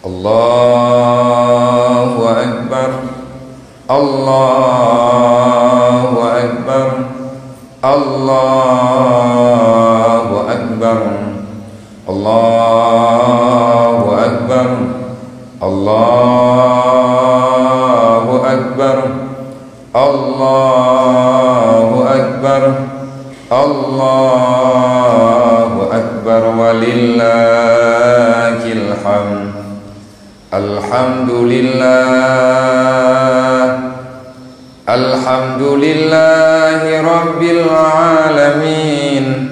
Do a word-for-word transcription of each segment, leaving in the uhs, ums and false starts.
Allahu Akbar. Allahu Akbar. Allahu Akbar. Allahu Akbar. Allahu Akbar. Allahu Akbar. Allahu Akbar. Walillahil hamd. Alhamdulillah. Alhamdulillahi Rabbil Alamin.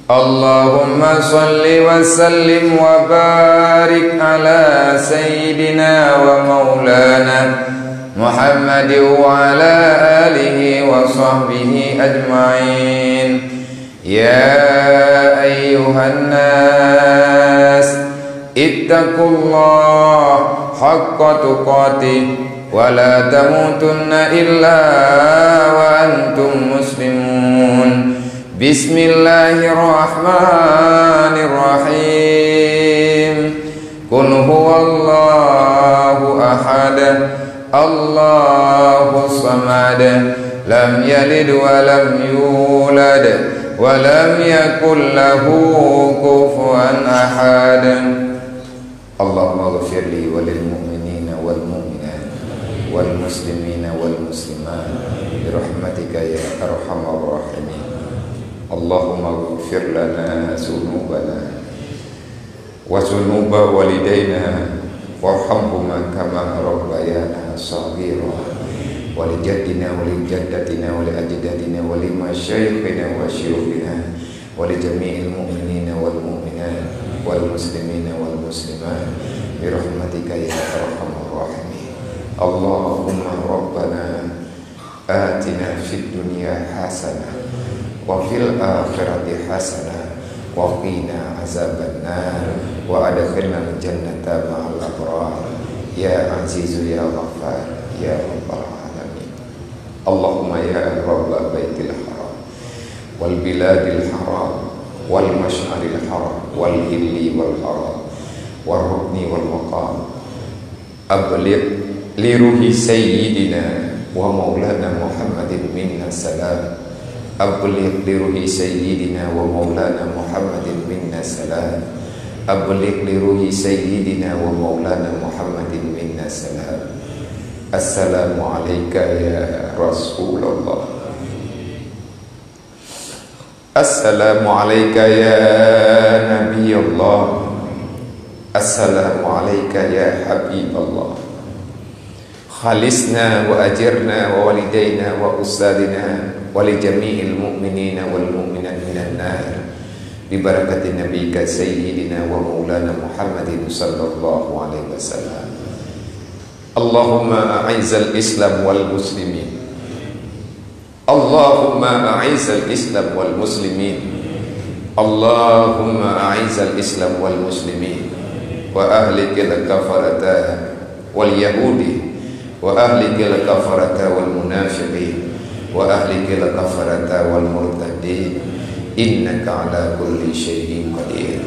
Allahumma salli wa sallim wa barik ala Sayyidina wa Maulana Muhammadin wa ala alihi wa sahbihi ajma'in. Ya ayyuhan nas, ittaqullaha haqqa tuqatih wa la tamutunna illa wa antum muslimun. Bismillahirrahmanirrahim. Qul huwallahu ahad. Allahus samad. Lam yalid wa lam yulad. Wa lam yakul lahu kufuwan ahad. Allahumma ghfir li wa lil mu'minina wal mu'minat wal muslimina wal muslimat bi rahmatika ya arhamar rahimin. Allahumma ghfir lana dzunubana wa dzunuba walidaina warhamhuma kama rabbayana shaghira, wa li jaddina wa li jaddatina wa li ajdadina wa li masyaikhina wa syuyukhina wa li jami'il mu'minina wal mu'minat wal muslimina wal muslimat bi rahmatika ya arhamar rahimin. Allahumma rabbana atina fid dunya hasanah wa fil akhirati hasanah wa qina azabannar wa adkhilnal jannata ma'al abrar ya azizu ya ghaffar ya rabbal alamin. Allahumma ya rabba baitil haram wal biladil haram wal masy'aril haram wal hilli wal haram war rukni wal maqam. Abligh li ruhi sayyidina wa maulana Muhammadin minna salam. Abligh li ruhi sayyidina wa maulana Muhammadin minna salam. Abligh li ruhi sayyidina wa maulana Muhammadin minna salam. Assalamu alaika ya Rasulullah. Assalamu alaika ya Nabi Allah. Assalamu alaika ya Habib Allah. Khalisna wa ajirna wa walidaina wa ustadzina wa li jami'il mu'minina wal mu'minat minan nar. Bi barakati nabiyika sayyidina wa maulana Muhammadin sallallahu alaihi wasallam. Allahumma a'izzal Islam wal muslimin. Allahumma a'izzal Islam wal muslimin. Allahumma a'izzal Islam wal muslimin. Wa ahlikil kafarata wal yahudi. Wa ahlikil kafarata wal munafiqin. Wa ahlikil kafarata wal murtadin. Innaka ala kulli syai'in qadir.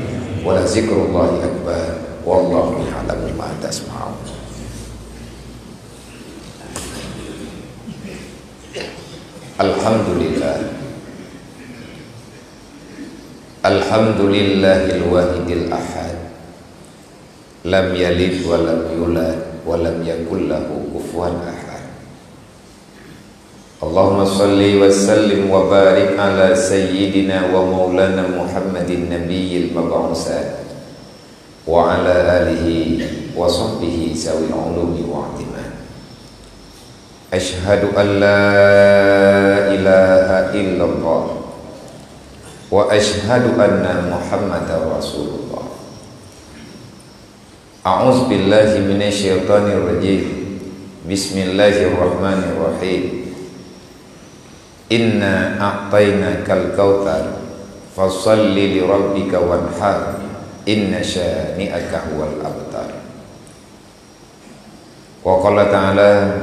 Wa la zikrullahi akbar. Wallahu ya'lamu ma tasma'un. Alhamdulillah. Alhamdulillahil wahidil ahad. Lam yalid wa lam yulad wa lam yakul lahu kufuwan ahad. Allahumma shalli wa sallim wa barik ala sayyidina wa maulana Muhammadin nabiyil mab'usa wa ala alihi wa sahbihi zawil ulumi wa i'timan. Asyhadu an la ilaha illallah wa asyhadu anna Muhammadar Rasulullah. A'udzu billahi minasy syaithanir rajim. Bismillahirrahmanirrahim. Inna a'tainakal kautsar, fashalli li rabbika wanhar, inna syani'aka huwal abtar. Wa qala ta'ala,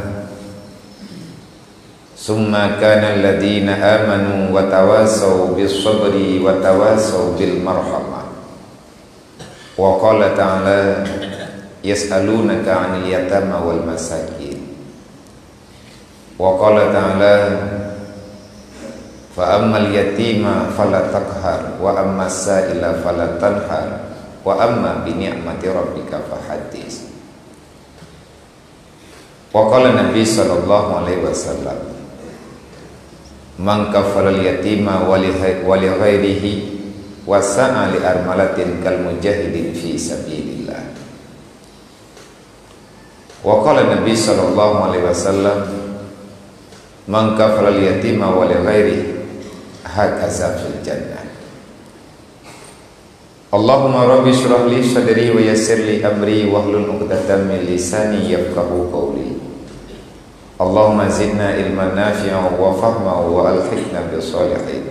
summa kana alladziina aamanu wa tawaasau bis sabri wa tawaasau bil marhamah. Wa qala ta'ala, Yas'alunaka 'anil yatama wal masakin. Wa qala ta'ala, "Fa ammal yatima fala taqhar, wa ammas sa'ila fala tanhar, wa amma bi ni'mati rabbika fahaddits." Wa qala Nabi sallallahu alaihi wasallam, "Man kafalal yatima wa li ghai-, wa li ghairihi, wa sa'a li armalatin kal mujahidin fi sabilillah." Wa qala Nabi sallallahu alaihi wasallam, "Man kafalal yatima wa li ghairihi, hakaza fil jannah." Allahumma rabbi shrah li sadri wa yassir li amri wahlul 'uqdatam min lisani yafqahu qawli. Allahumma zidna ilman nafi'a wa fahma wa alhiqna bis shalihin.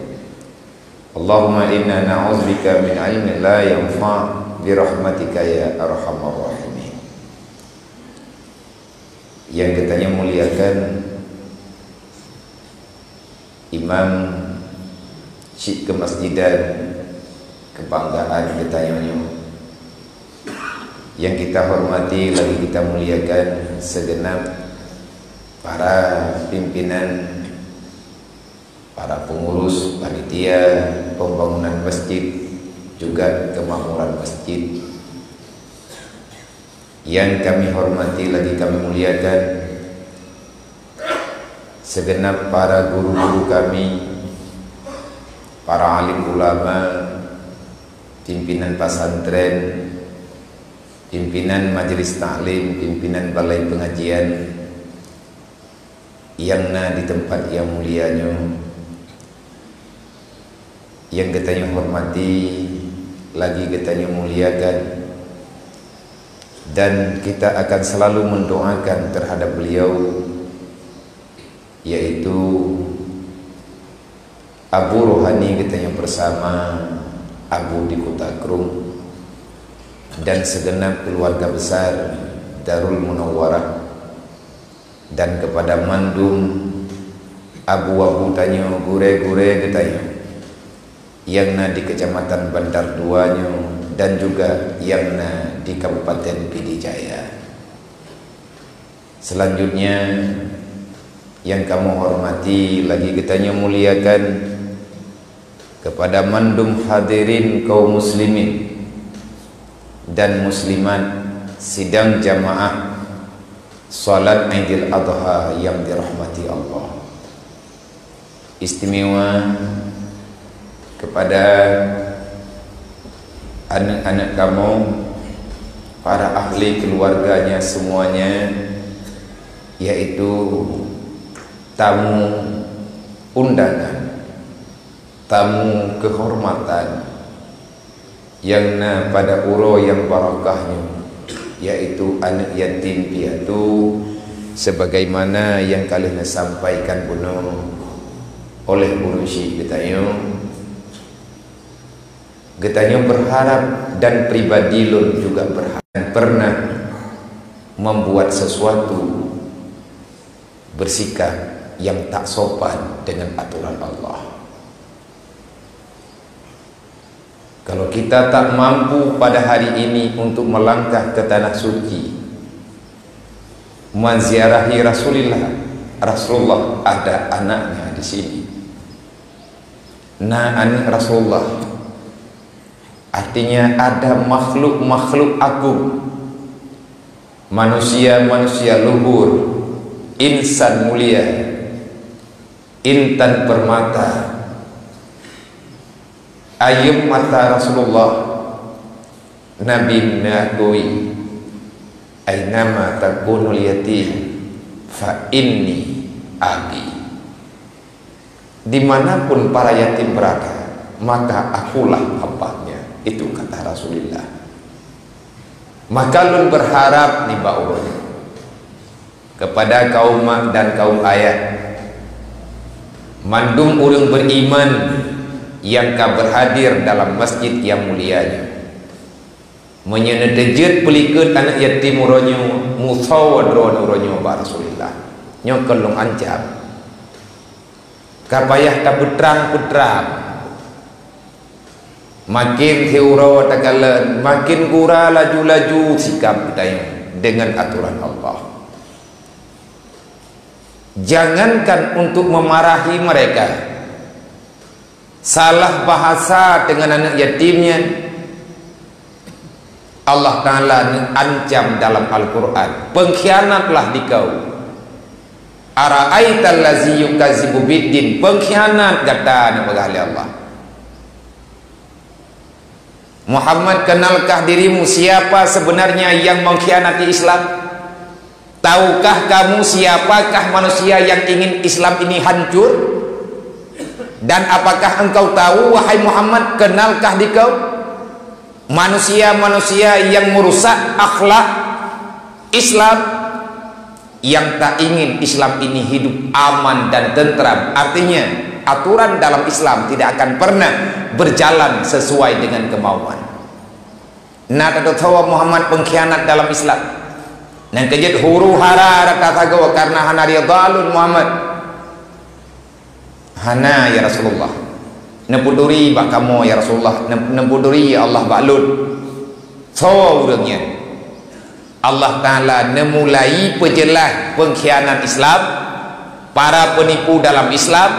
Allahumma inna na'udzubika min ilmin la yanfa' bi rahmatika ya arhamar rahimin. Yang geutanyoe muliakan, Imam Syik Keumasjidan kebanggaan geutanyoe nyoe, yang kita hormati lagi kita muliakan segenap para pimpinan, para pengurus, panitia pembangunan masjid, juga kemakmuran masjid. Yang kami hormati lagi kami muliakan segenap para guru-guru kami, para alim ulama, pimpinan pesantren, pimpinan majelis taklim, pimpinan balai pengajian, yang na di tempat yang mulia nyoe, yang geutanyoe hormati, lagi geutanyoe muliakan, dan kita akan selalu mendoakan terhadap beliau, yaitu Abu Rohani geutanyoe bersama Abu di Kota Krueng dan segenap keluarga besar Darul Munawwarah. Dan kepada mandum abu-abu tanyoe, gurée-gurée geutanyoe, yang na di Kecamatan Bandar Dua nyoe dan juga yang na di Kabupaten Pidie Jaya. Selanjutnya, yang kamoe hormati lagi geutanyoe muliakan, kepada mandum hadirin kaum muslimin dan muslimat sidang jamaah salat Idul Adha yang dirahmati Allah. Istimewa kepada aneuk-aneuk kamoe, para ahli keluarganya semuanya, yaitu tamu undangan, tamu kehormatan, yang na pada uroe nyang barakah nyoe, yaitu aneuk yatim piatu, sebagaimana nyang ka lheueh neusampaikan bunoe oleh ureueng syik geutanyoe. Geutanyoe berharap dan pribadi lôn juga berharap pernah membuat sesuatu bersikap yang tak sopan dengan aturan Allah. Kalau kita tak mampu pada hari ini untuk melangkah ke tanah suci, menziarahi Rasulullah, Rasulullah ada anaknya di sini. Na aneuk Rasulullah, artinya ada makhluk-makhluk agung, manusia-manusia luhur, insan mulia, intan permata, ayub mata Rasulullah. Nabi mengakui, "Ainama takunul yatim fa inni abi." Dimanapun para yatim berada, maka akulah abahnya. Itu kata Rasulullah. Maka lôn berharap nibak ulôn kepada kaum mak dan kaum ayah, mandum ureueng beriman nyang ka berhadir dalam masjid nyang mulia nyoe. Meunyoe neuteujeuet peulikot aneuk yatim uroe nyoe, musoe droeneuh uroe nyoe bak Rasulullah. Nyoe kon lôn ancam. Ka payah tapeutrang-peutrang. Makin siuroe takalon, makin gura laju-laju sikap geutanyoe deungon atoran Allah. Jangankan untuk memarahi mereka, salah bahasa deungon aneuk yatim nyan, Allah Ta'ala neuancam dalam Al-Quran, "Pengkhianatlah dikau. Ara'aital ladzi yukadzibu biddin, pengkhianat gata," neupeugah lé Allah. Muhammad, kenalkah dirimu siapa sebenarnya yang mengkhianati Islam? Tahukah kamu siapakah manusia yang ingin Islam ini hancur? Dan apakah engkau tahu, wahai Muhammad, kenalkah dikau manusia-manusia yang merusak akhlak Islam? Yang tak ingin Islam ini hidup aman dan tentram, artinya aturan dalam Islam tidak akan pernah berjalan sesuai dengan kemauan. Na tateutoe Muhammad pengkhianat dalam Islam. Nyang keujeuet huru-hara rata sagoe karena hana ridha lôn Muhammad. "Hana, ya Rasulullah. Neupuduri bak kamoe, ya Rasulullah. Ne-, neupuduri, ya Allah, bak lôn." Soe ureuëng nyan? Allah Ta'ala neumulai peujeulaih pengkhianat Islam, para peunipu dalam Islam,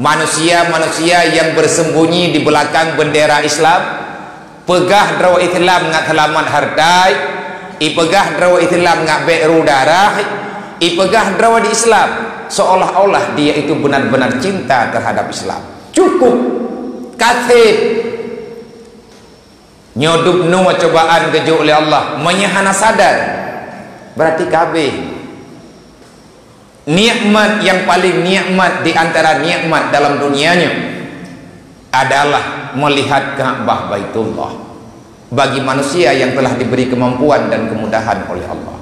manusia-manusia yang bersembunyi di belakang bendera Islam, peugah droe Islam ngat seulamat hareuta, ipeugah droe Islam ngat bék rôh darah, ipeugah droe di Islam, seolah-olah dia itu benar-benar cinta terhadap Islam. Cukup! Kaseb! Nyoe dubnoe cobaan geujok lé Allah, meunyoe hana sadar, berarti ka habéh. Nikmat yang paling nikmat di antara nikmat dalam dunia nyoe adalah melihat Ka'bah Baitullah bagi manusia yang telah diberi kemampuan dan kemudahan oleh Allah.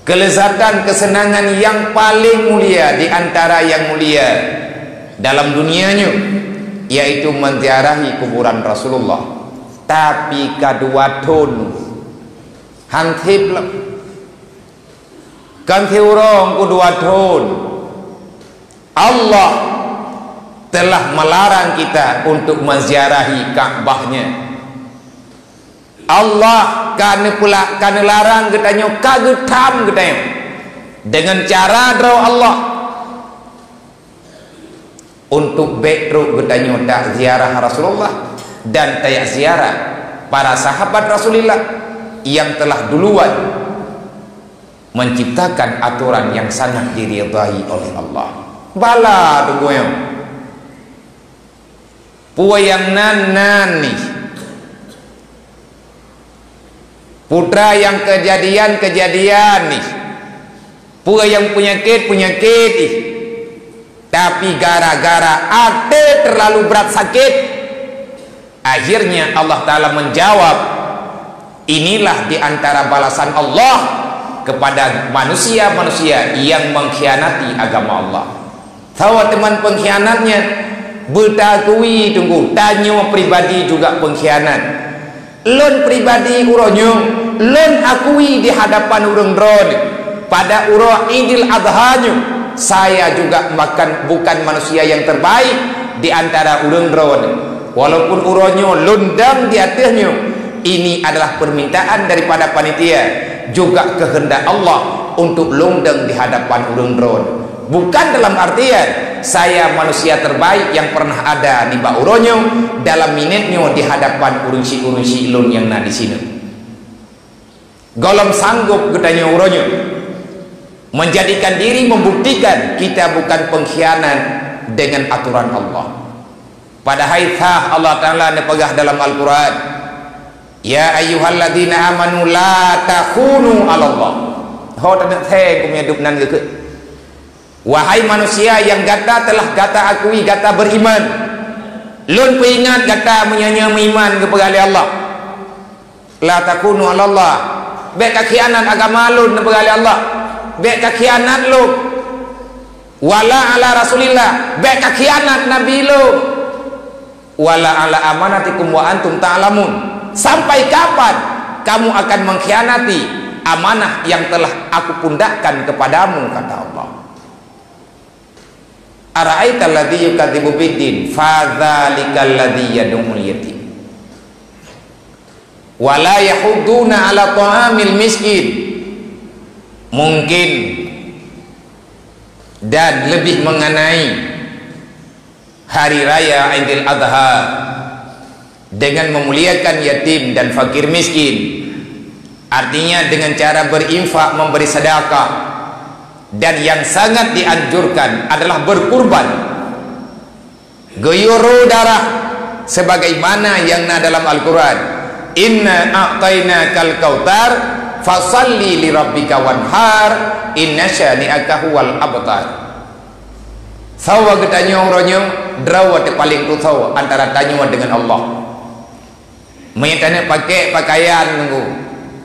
Kelezatan, kesenangan yang paling mulia di antara yang mulia dalam dunia nyoe, yaitu menziarahi kuburan Rasulullah. Tapi ka dua thon, han seb lom. Kan siuroe, ku dua thon. Allah telah melarang kita untuk menziarahi Ka'bah-Nya. Allah ka neupula-, ka neularang geutanyoe, ka geutham geutanyoe deungon cara droe Allah untuk bék trok geutanyoe taziarah Rasulullah dan tayak ziarah para sahabat Rasulillah yang telah duluan menciptakan aturan yang sangat diridhai oleh Allah. Bala teungku nyoe. Peue nyang nan, nan nih. Putra nyang keujadian, keujadian nih. Peue nyang peunyakét-peunyakét ih. Tapi gara-gara até terlalu berat sakét, akhirnya Allah Ta'ala menjawab, inilah di antara balasan Allah kepada manusia-manusia yang mengkhianati agama Allah. Sawa teuma pengkhianat nyan, beutakui teungku, tanyoe pribadi juga pengkhianat. Lôn pribadi uroe nyoe, lôn akui di hadapan ureuëng droeneuh, pada uroe Idul Adha nyoe, saya juga bukan, bukan manusia yang terbaik di antara ureuëng droeneuh. Walaupun uroe nyoe lôn dong di ateueh nyoe, ini adalah permintaan daripada panitia, juga kehendak Allah untuk lôn dong di hadapan ureuëng droeneuh. Bukan dalam artian saya manusia terbaik yang pernah ada nibak uroe nyoe, dalam minét nyoe di hadapan ureuëng syik-ureuëng syik lôn nyang na di sinoe. Gohlom sanggob geutanyoe uroe nyoe menjadikan diri membuktikan kita bukan pengkhianat dengan aturan Allah. Padahai sah Allah Ta'ala neupeugah dalam Al-Quran, "Ya ayyuhalladzina amanu la takhunu 'alallah." Ho, taneuk thèe keu meunyoe dub nan geukheun. Wahai manusia yang gata telah gata akui gata beriman, lôn peuingat gata meunyoe nyoe meuiman geupeugah lé Allah. La takhunu 'alallah. Bék kakhianat agama lôn, neupeugah lé Allah. Bék kakhianat lôn. Wala 'ala Rasulillah. Bék kakhianat Nabi lôn. Wala 'ala amanatikum wa antum ta'lamun. Sampai kapan kamu akan mengkhianati amanah yang telah Aku pundakkan kepadamu, kata Allah. Ara'aital ladzi yukadzibu biddin, fadzalikal ladzi yad'ul yatim. Wa la yahudduna ala ta'amil miskin. Mungkin dan lebih mengenai hari raya Idul Adha dengan memuliakan yatim dan fakir miskin. Artinya dengan cara berinfak, memberi sedekah. Dan yang sangat dianjurkan adalah berkurban. Geuyue rô darah sebagaimana nyang na dalam Al-Qur'an, "Inna a'tainakal kautsar, fasalli lirabbika wanhar, inna syani'aka huwal abtar." Soe geutanyoe uroe nyoe, droe teuh paleng tusoe antara tanyoe deungon Allah. Meunyoe taneuk pakai pakaian nunggu,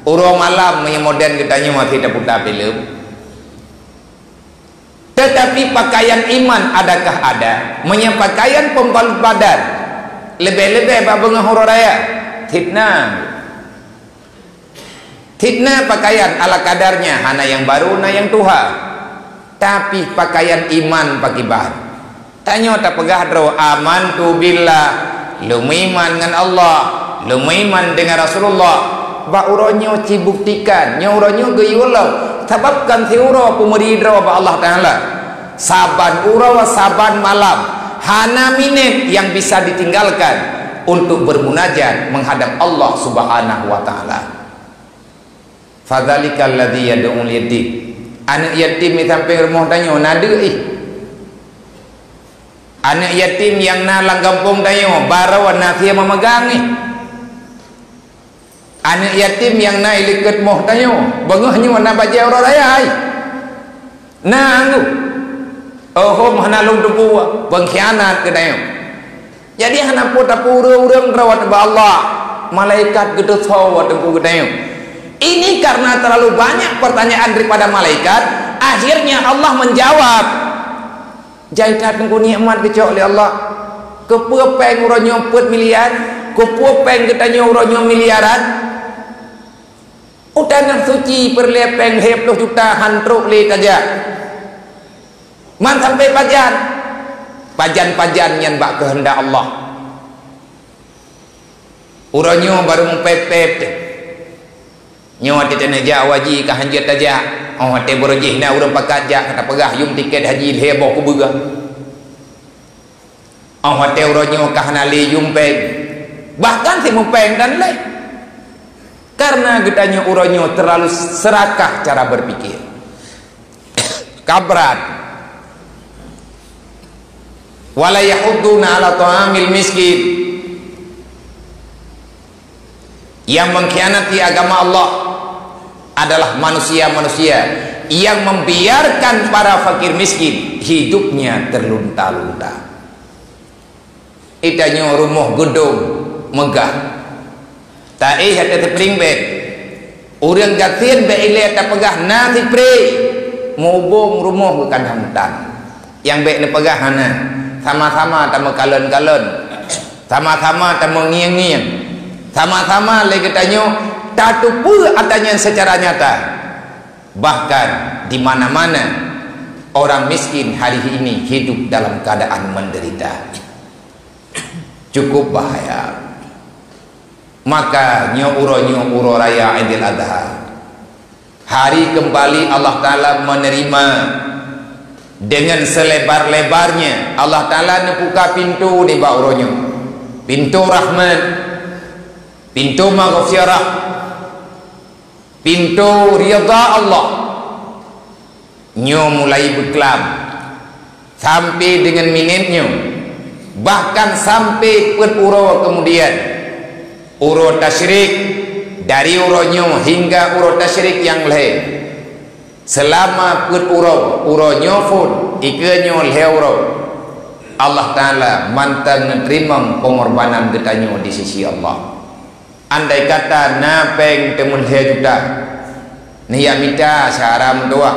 uroe malam meunyoe modern geutanyoe masih taputa filem. Tetapi pakaian iman adakah ada? Meunyoe pakaian pembalut badan, leubeh-leubeh bak beungoh uroe raya, fitnah. Fitnah pakaian ala kadarnya, hana nyang barô, na nyang tuha. Tapi pakaian iman pakriban? Tanyoe tapeugah droe, "Amantu billah," lôn meuiman ngon Allah, lôn meuiman deungon Rasulullah. Bak uroe nyoe ci buktikan, nyoe uroe nyoe geuyue lom, sabab kon siuroe peumeuri droe bak Allah Taala. Saban uroe, saban malam, hana minét nyang bisa ditinggalkan untuk bermunajat menghadap Allah Subhanahu wa Taala. Fadzalikal ladzi yad'ul yatim. Aneuk yatim di sampéng rumoh tanyoe na deuh ih. Aneuk yatim nyang na lam gampông tanyoe baroe na sie meumeugang ih. Aneuk yatim nyang na i likot moh tanyoe, beungoh nyoe na bajée uroe raya ih. Na ngu. Oh, hom hana lôn teupeu, pengkhianat geutanyoe. Jadi hana peue tapeureueng-reueng rawat bak Allah, malaikat geuteusoe teungku geutanyoe. Ini karena terlalu banyak pertanyaan daripada malaikat, akhirnya Allah menjawab. Jai that teungku nikmat geucok lé Allah. Keupeue péng uroe nyoe peuet miliar? Keupeue péng geutanyoe uroe nyoe miliaran? U taneuh suci peureulée péng lhée ploh juta han trok lé tajak. Man sampai pajan? Pajan-pajan nyan bak keuheundak Allah. Uroe nyoe barô meupép-pép teuh. Nyoe watée taneuk jak haji ka hanjeuet tajak. Oh, watée barô jih na ureuëng pakat jak ka tapeugah yum tiket haji lhée boh kubeue. Oh, watée uroe nyoe ka hana lé yum péng, bahkan simueng péng dan lé. Karena geutanyoe uroe nyoe terlalu serakah cara berpikir. Ka brat. Wala yahudduna ala ta'amil miskin. Yang mengkhianati agama Allah adalah manusia-manusia yang membiarkan para fakir miskin hidupnya terlunta-lunta. Itanyoe rumoh geudong meugah. Taéh ateueh sipring bèk. Ureuëng gasien bèk ilée tapeugah na sipring. Mubông rumoh geukadah meutan. Nyang bèk neupeugah hana. Sama-sama tameukalon-kalon. Sama-sama tameungieng-ngieng. Sama-sama lé geutanyoe tateupeue ata nyan seucara nyata. Bahkan di mana-mana orang miskin hari ini hidup dalam keadaan menderita. Cukup bahaya. Maka nyoe uroe nyoe uroe raya Idul Adha. Hari kembali Allah Taala menerima dengan selebar-lebarnya. Allah Taala neubuka pintu nibak uroe nyoe. Pintu rahmat, pintu maghfirah, pintu ridha Allah. Nyoe mulai beuklam sampai dengan minét nyoe, bahkan sampai peuet uroe kemudian, uroe tasyrik, dari uroe nyoe hingga uroe tasyrik nyang lhée, selama peuet uroe, uroe nyoe phon, ikeue nyoe lhée uroe, Allah Taala mantong neuteurimong peungorbanan geutanyoe di sisi Allah. Andai kata na péng teumeulhée juta, neujak mita syedara meutuwah,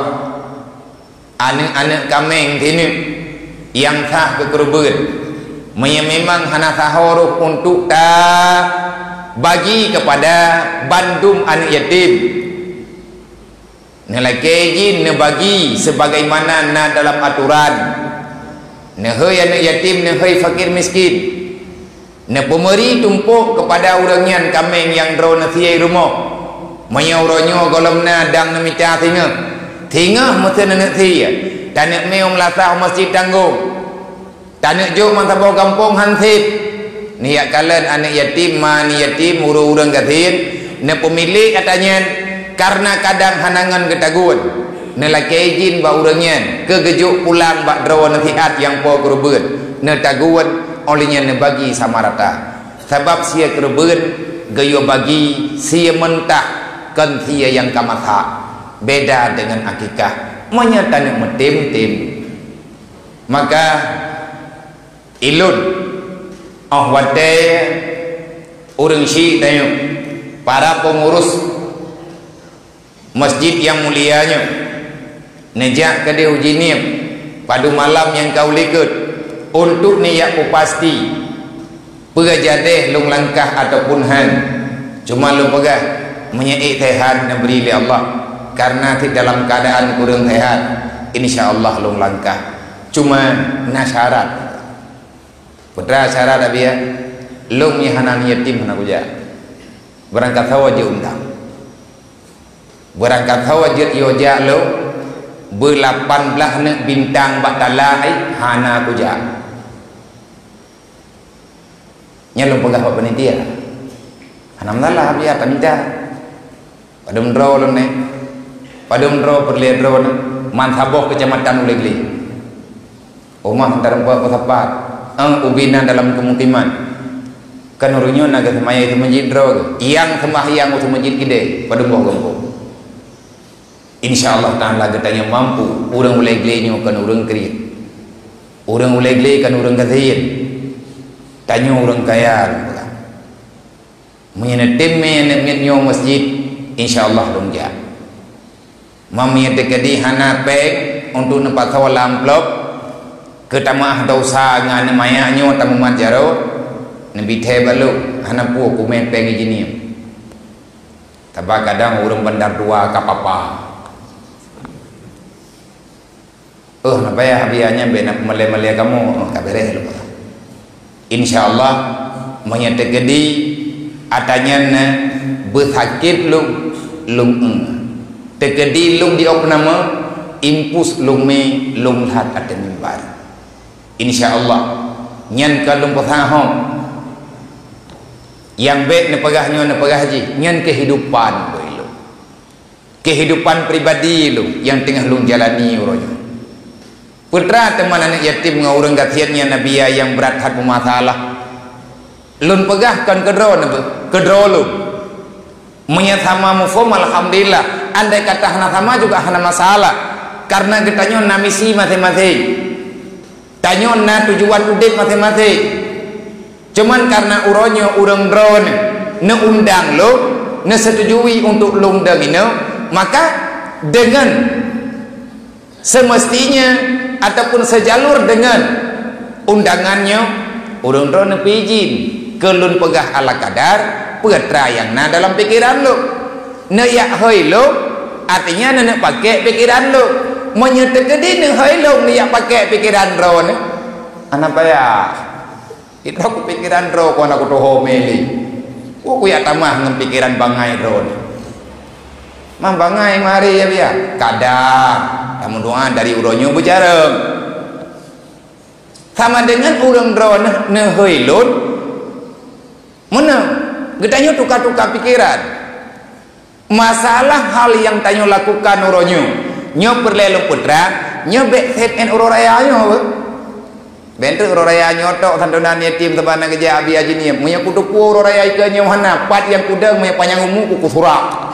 aneuëk-aneuëk kaméng sineuk nyang sah keu keureubeuen, meunyoe memang hana saho roh untuk tabagi keupada bandum aneuëk yatim. Neulakée jih neubagi sebagaimana na dalam atoran. Neuhôi aneuëk yatim, neuhôi fakir miskin. Neupeumeuri tumpôk keupada ureuëng nyan kaméng nyang droe neusie rumoh. Meunyoe uroe nyoe gohlom na dang neumita singoh, singoh meuseue neuneuk sie, taneuk mé u meulasah u masjid tanggong. Taneuk jok meusaboh gampông han sép. Neujak kalon aneuëk yatim, ma aneuëk yatim, ureuëng-ureuëng gasien, neupeumilék atra nyan, kareuna kadang hana ngon geutagun. Neulakée idhin bak ureuëng nyan keu geujok pulang bak droe nasihat nyang po keureubeuen, neutagun, óh lheueh nyan neubagi sama rata. Sabab sie keureubeuen geuyue bagi sie meuntah, kon sie nyang ka masak. Beda deungon akikah. Meunyoe taneuk meutem-tem, maka ilôn, óh watée ureuëng syiek tanyoe, para peungurus masjid nyang mulia nyoe, neujak keudeh u Jeunieb, padub malam nyang ka u likot, untuk neujak peupasti peue jadeh lôn langkah ataupun han. Cuma lôn peugah, meunyoe ék seuhat neubri lé Allah, kareuna cit dalam keuadaan kureueng seuhat, insya Allah lôn langkah. Cuma na syarat. Peue teuma syarat, Abiya? Lôn nyang hana yatim hana kujak. Barangkasoe jeuet undang. Barangkasoe jeuet yue jak lôn, beulapan blaih neuk bintang bak tala, ai, hana kujak. Nyan lôn peugah bak panitia. Hana masalah, Abiya, tamita. Padub droe lôn nyoe? Padub droe peureulée droe nyoe? Man saboh keucamatan u Legle. Uma seuntareumpok peusapat, éng ubé na dalam keumukiman. Kan ureuëng nyoe na geuseumaya i masjid droe geuh, nyang seumbahyang u masjid keudeh, padub boh gampông. Insya Allah Taala geutanyoe mampu, ureuëng u Legle nyoe kon ureuëng kriet. Ureuëng u Legle kon ureuëng gasien. Tanyoe ureuëng kaya, lôn peugah. Meunyoe neutem mé aneuëk miet nyoe masjid, insya Allah lôn jak. Meunyoe teukeudi hana péng untuk neupasoe lam amplop, keu tameu'ah desya ngon aneuëk manyak nyoe tamumat jaroe, neubi thée bak lôn, hana peue kumé péng i Jeunieb. Sabab kadang ureuëng bandar dua ka papa. Oh, na payah, Abiya, nyan bék na peumalée-malée kamoe, oh, ka beureh lom. Insya Allah, meunyoe teukeudi atra nyan na beusakét lôn, lôn éng. Teukeudi lôn di opname, impus lôn mé, lôn lhat ateueh mimbar. Insya Allah, nyan ka lôn peusahom. Nyang bék neupeugah nyoe, neupeugah jih, nyan keuhidupan bak lôn. Keuhidupan pribadi lôn nyang teungoh lôn jalani uroe nyoe. Peue teuma aneuëk yatim ngon ureuëng gasien nyan, Abiya, nyang brat that peumasalah. Lôn peugah kon keudroe neuh, keudroe lôn. Meunyoe sama muphom, alhamdulillah. Andai kata hana sama juga hana masalah. Kareuna geutanyoe na misi maséng-maséng. Tanyoe na tujuan udeb maséng-maséng. Cuman kareuna uroe nyoe ureuëng droeneuh neuundang lôn, neuseutujui untuk lôn deungoe, maka deungon seumeustinya ataupun seujalur deungon undangan nyoe, ureuëng droeneuh peuijin keu lôn peugah ala kadar peue teuma nyang na dalam pikeran lôn. Neuyak hôi lôn, artinya neuneuk pakék pikeran lôn. Meunyoe teukeudi neuhôi lôn neuyak pakék pikeran droeneuh, hana payah. Itu aku pikiran droe kon aku tuho meli. Ku kuyak tamah ngon pikiran bangai droe. Mang bangai mari ya biya. Kadang kamu doa dari uroe nyoe beujareueng. Sama dengan ureuëng droe neuh, neuhôi lôn. Meunan, geutanyoe tuka-tuka pikiran. Masalah hal nyang tanyoe lakukan uroe nyoe, nyoe peureulée lôn peutrang, nyoe bék seb ngon uroe raya nyoe. Bék treuk uroe raya nyoe tok santunan yatim saban na geujak abi haji niem. Meunyoe kuteupue uroe raya ikeue nyoe hana, pat nyang kudong meunyoe panyang umu ku kusurak.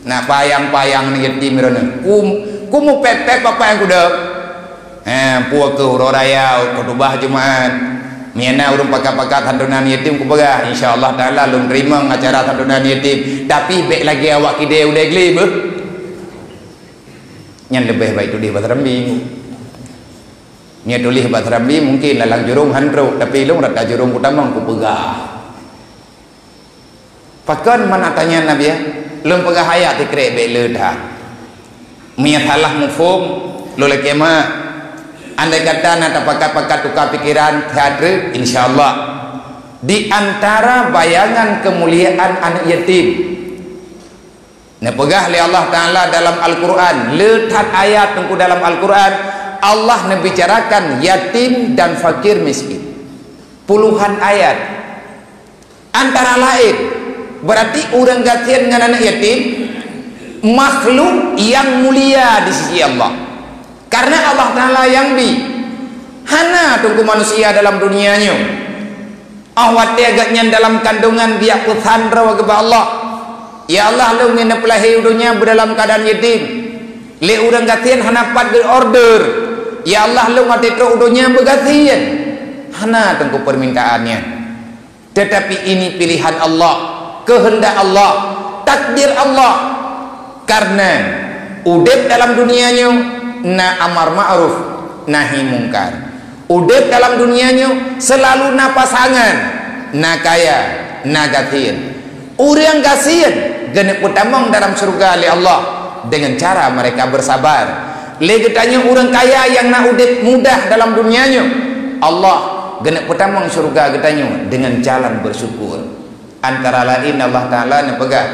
Na payang-payang ni yatim droeneuh. Ku, ku mupet-pet bapak nyang kudong. He, peue keuh uroe raya, khutubah Jumat. Meunyoe na ureuëng pakat-pakat santunan yatim kupeugah, insya Allah Taala lôn teurimong acara santunan yatim. Tapi bék lagée awak kidée udée glé beuh. Nyan leubeh baik tuléh bak serambi. Nyan tuléh bak serambi mungkin lalang jurông han trok, tapi lôn rata jurông kutamong kupeugah. Pakon man ata nyan Nabi, eh? Lôn peugah ayat sikrek bék le that. Meunyoe salah muphom, lôn lakée mak. Andai kata na tapakat-pakat tuka pikiran, that treuk, insya Allah. Di antara bayangan kemuliaan aneuk yatim, neupeugah lé Allah Taala dalam Al-Quran, le that ayat teungku dalam Al-Quran, Allah neubicarakan yatim dan fakir miskin. Puluhan ayat. Antara laén, berarti ureuëng gasien ngon aneuk yatim makhluk nyang mulia di sisi Allah. Karena Allah Taala nyang bi. Hana teungku manusia dalam dunia nyoe, óh watée gobnyan dalam kandungan geujak peusan droe keu Allah, "Ya Allah, lôn ngon neupeulahé u donya beudalam keuadaan yatim." Lé ureuëng gasien hana pat geu-order, "Ya Allah, lôn watée trok u donya beugasien." Hana teungku permintaan nyan. Tetapi ini pilihan Allah, kehendak Allah, takdir Allah. Karena udeb dalam dunia nyoe na amar ma'ruf, nahi mungkar. Udeb dalam dunia nyoe selalu na pasangan, na kaya, na gasien. Ureuëng gasien geuneuk peutamong dalam syurga lé Allah dengan cara mereka bersabar. Lé geutanyoe ureuëng kaya nyang na udeb mudah dalam dunia nyoe, Allah geuneuk peutamong syurga geutanyoe dengan jalan bersyukur. Antara laén Allah Taala neupeugah,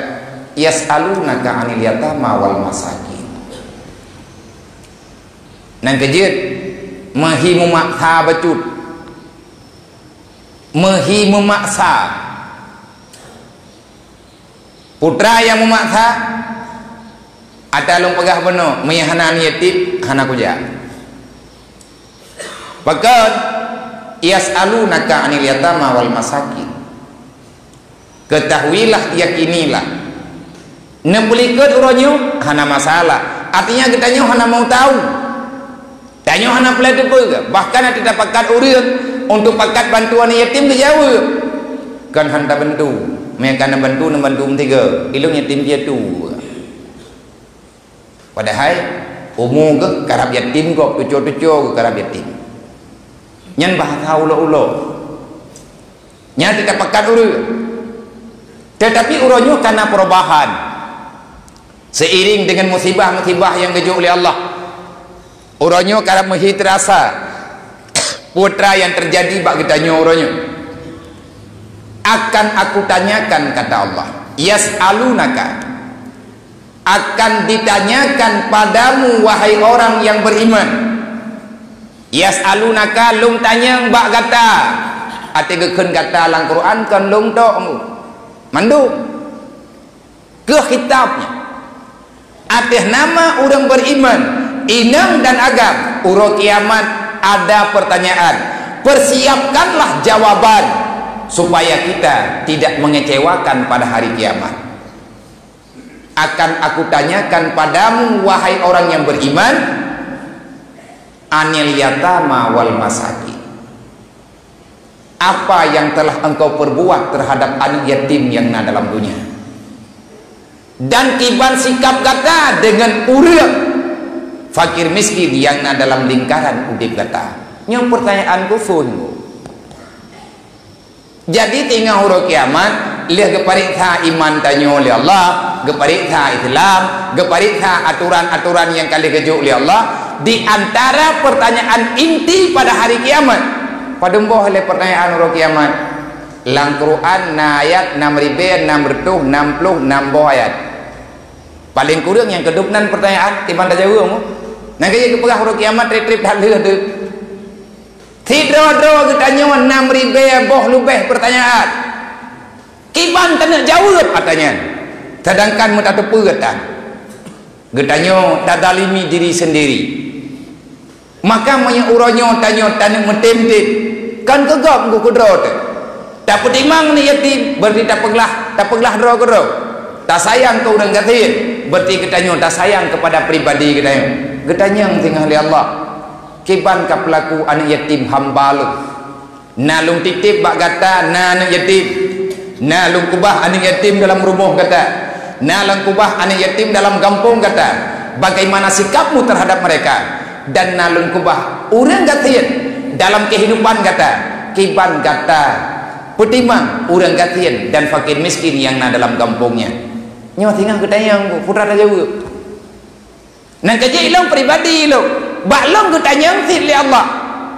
"Yas'alunaka 'anil yatama wal masakin." Nyang keujeuet, meuhi meumaksa bacut. Meuhi meumaksa. Putra nyang meumaksa, ata lôn peugah bunoe, meunyo hana aneuk yatim, hana kujak. Pakon, "Yas'alunaka 'anil yatama wal masakin." Ketahuilah, yakinilah. Neupeulikot uroe nyoe hana masalah. Artinya geutanyoe hana mau tahu. Tanyoe hana peulai teupeu, bahkan ata tapakat ureuëng untuk pakat bantuan yatim geujaweueb, "Kon han tabantu, meunyo ka neubantu, neubantu meusigoe, ilôn yatim piatu." Padahai umu geuh karab yatim gob, tuco-tuco geuh karab yatim. Nyan bahasa ulo-ulo. Nyan ata tapakat ureuëng. Tetapi uroe nyoe ka na perubahan. Seiring dengan musibah-musibah nyang geujok lé Allah, uroe nyoe ka meuhi teurasa peue nyang teujadi bak geutanyoe uroe nyoe. "Akan Aku tanyakan," kata Allah. "Yas'alunaka." Akan ditanyakan padamu, wahai orang yang beriman. Yas'alunaka, lôn tanyong bak gata. Até geukheun gata lam Quran kon lôn tok, mandum. Keuh khitab nyan. Ateueh nama ureuëng beriman, inong dan agam, uroe kiamat ada pertanyaan. Persiapkanlah jawaban supaya kita tidak mengecewakan pada hari kiamat. Akan Aku tanyakan padamu, wahai orang yang beriman, anil yatama wal masakin. Apa yang telah engkau perbuat terhadap aneuk yatim nyang na dalam dunia? Dan kiban sikap gata dengan ureuëng fakir miskin nyang na dalam lingkaran udeb gata? Nyoe pertanyaan khusus. Jadi, teungoh uroe kiamat, lheueh geupareksa iman tanyoe lé Allah, geupareksa Islam, geupareksa atoran-atoran nyang ka lheueh geujok lé Allah, di antara pertanyaan inti pada hari kiamat. Padum boh lé pertanyaan uroe kiamat? Lam Quran na ayat nam ribée nam reutôh nam ploh nam boh ayat. Paleng kureueng nyang keudroe nan pertanyaan, kiban tajaweueb. Nyang ka jeuet geupeugah uroe kiamat treb-treb that lheueh teuh. Sidroe-droe geutanyoe nam ribée boh leubeh pertanyaan. Kiban taneuk jaweueb ata nyan, sedangkan meutateupeue that. Geutanyoe tazalimi diri sendiri. Maka meunyoe uroe nyoe tanyoe taneuk meutem-tem, kon keu gob, keu droe teuh. Tapeutimang aneuk yatim, berarti tapeuglah, tapeuglah droe keudroe. Tasayang keu ureuëng gasien, berarti geutanyoe tasayang keupada pribadi geutanyoe. Geutanyong singoh lé Allah, "Kiban ka peulaku aneuk yatim hamba Lôn? Na Lôn titeb bak gata na aneuk yatim. Na Lôn keubah aneuk yatim dalam rumoh gata. Na Lôn keubah aneuk yatim dalam gampông gata. Bagaimana sikapmu terhadap mereka? Dan na Lôn keubah ureuëng gasien dalam keuhidupan gata. Kiban gata peutimang ureuëng gasien dan fakir miskin nyang na dalam gampông nyan?" Nyoe singoh geutanyong, peue tajaweueb. Nyang keujeuet lôn pribadi lôn. Bak lôn geutanyong cit lé Allah.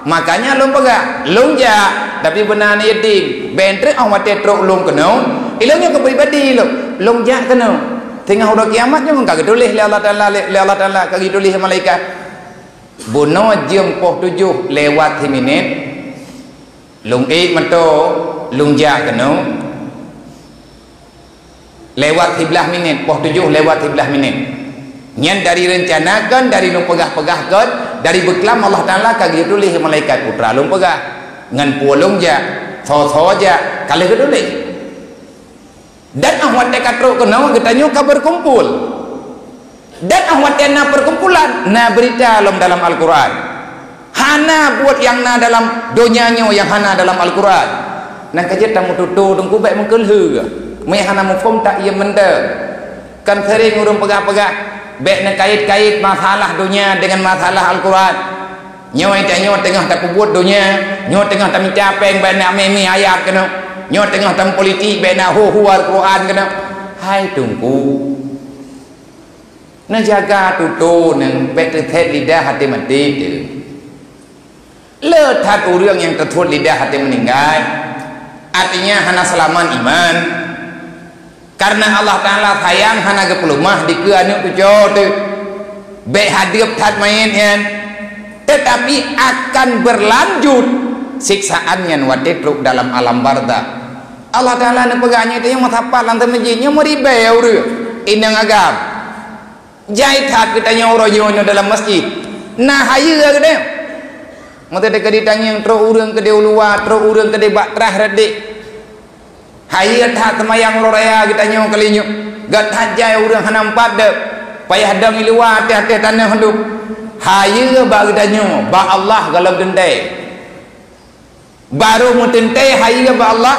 Makanya lôn peugah, lôn jak, tapi beuna aneuk yatim. Bék treuk 'oh watèe trok lôn keunoe, ilôn nyoe keu pribadi lôn. Lôn jak keunoe. Teungoh uroe kiamat nyoe ka geutuléh lé Allah Taala, lé, lé Allah Taala ka geutuléh malaikat. Bunoe jeuem poh tujoh lewat siminét, lôn ék meuto, lôn jak keunoe. Lewat siblaih minét, poh tujoh lewat siblaih minét. Nyan dari reuncana kon, dari lôn peugah-peugah kon, dari beuklam Allah Taala ka geutuléh malaikat putra lôn peugah. Ngon peue lôn jak, soe-soe jak, ka lheueh geutuléh. Dan 'oh watèe ka trok keunoe geutanyoe ka beukumpul. Dan 'oh watèe na perkumpulan, na beurita lom dalam Al-Qur'an. Hana buet nyang na dalam donya nyoe nyang hana dalam Al-Qur'an. Nyang ka jeuet tameututoe teungku bék meukeulheueh. Meunyo hana muphom tak iem mantong. Kan sering ureueng peugah-peugah, bék neukait-kait masalah donya dengan masalah Al-Qur'an. Nyoe tanyoe teungoh tapeubuet donya, nyoe teungoh tamita péng bék na mé-mé ayat keunoe. Nyoe teungoh tameupolitik bék na hu-hu Al-Qur'an keunoe. Hai teungku, neujaga tutoe neuh, bék teuthét lidah até maté teuh. Le that ureueng nyang teuthot lidah até meuninggai, artinya hana seulamat iman. Karena Allah Taala sayang hana geupeuleumah dikeue aneuk cucoe teuh. Bék hadeueb that manyét nyan, tetapi akan berlanjut siksaan nyan watée trok dalam alam barzakh. Allah Taala neupeugah nyoe teuh nyang meusapat lam teumeujieb nyoe meuribée ureuëng inong agam. Jai that geutanyoe uroe nyoe nyoe dalam masjid. Na hayeue geutanyoe. Meuteude keu ditangieng trok ureuëng keudeh u luwa, trok ureuëng keudeh bak trah reudek. Hayeue that teumayang uroe raya geutanyoe kali nyoe. Gét that jai ureuëng hana meupat deuek. Payah dong i luwa ateueh-ateueh tanoh dum. Hayeue bak geutanyoe, bak Allah gohlom teuntée. Barô meuteuntée hayeue bak Allah,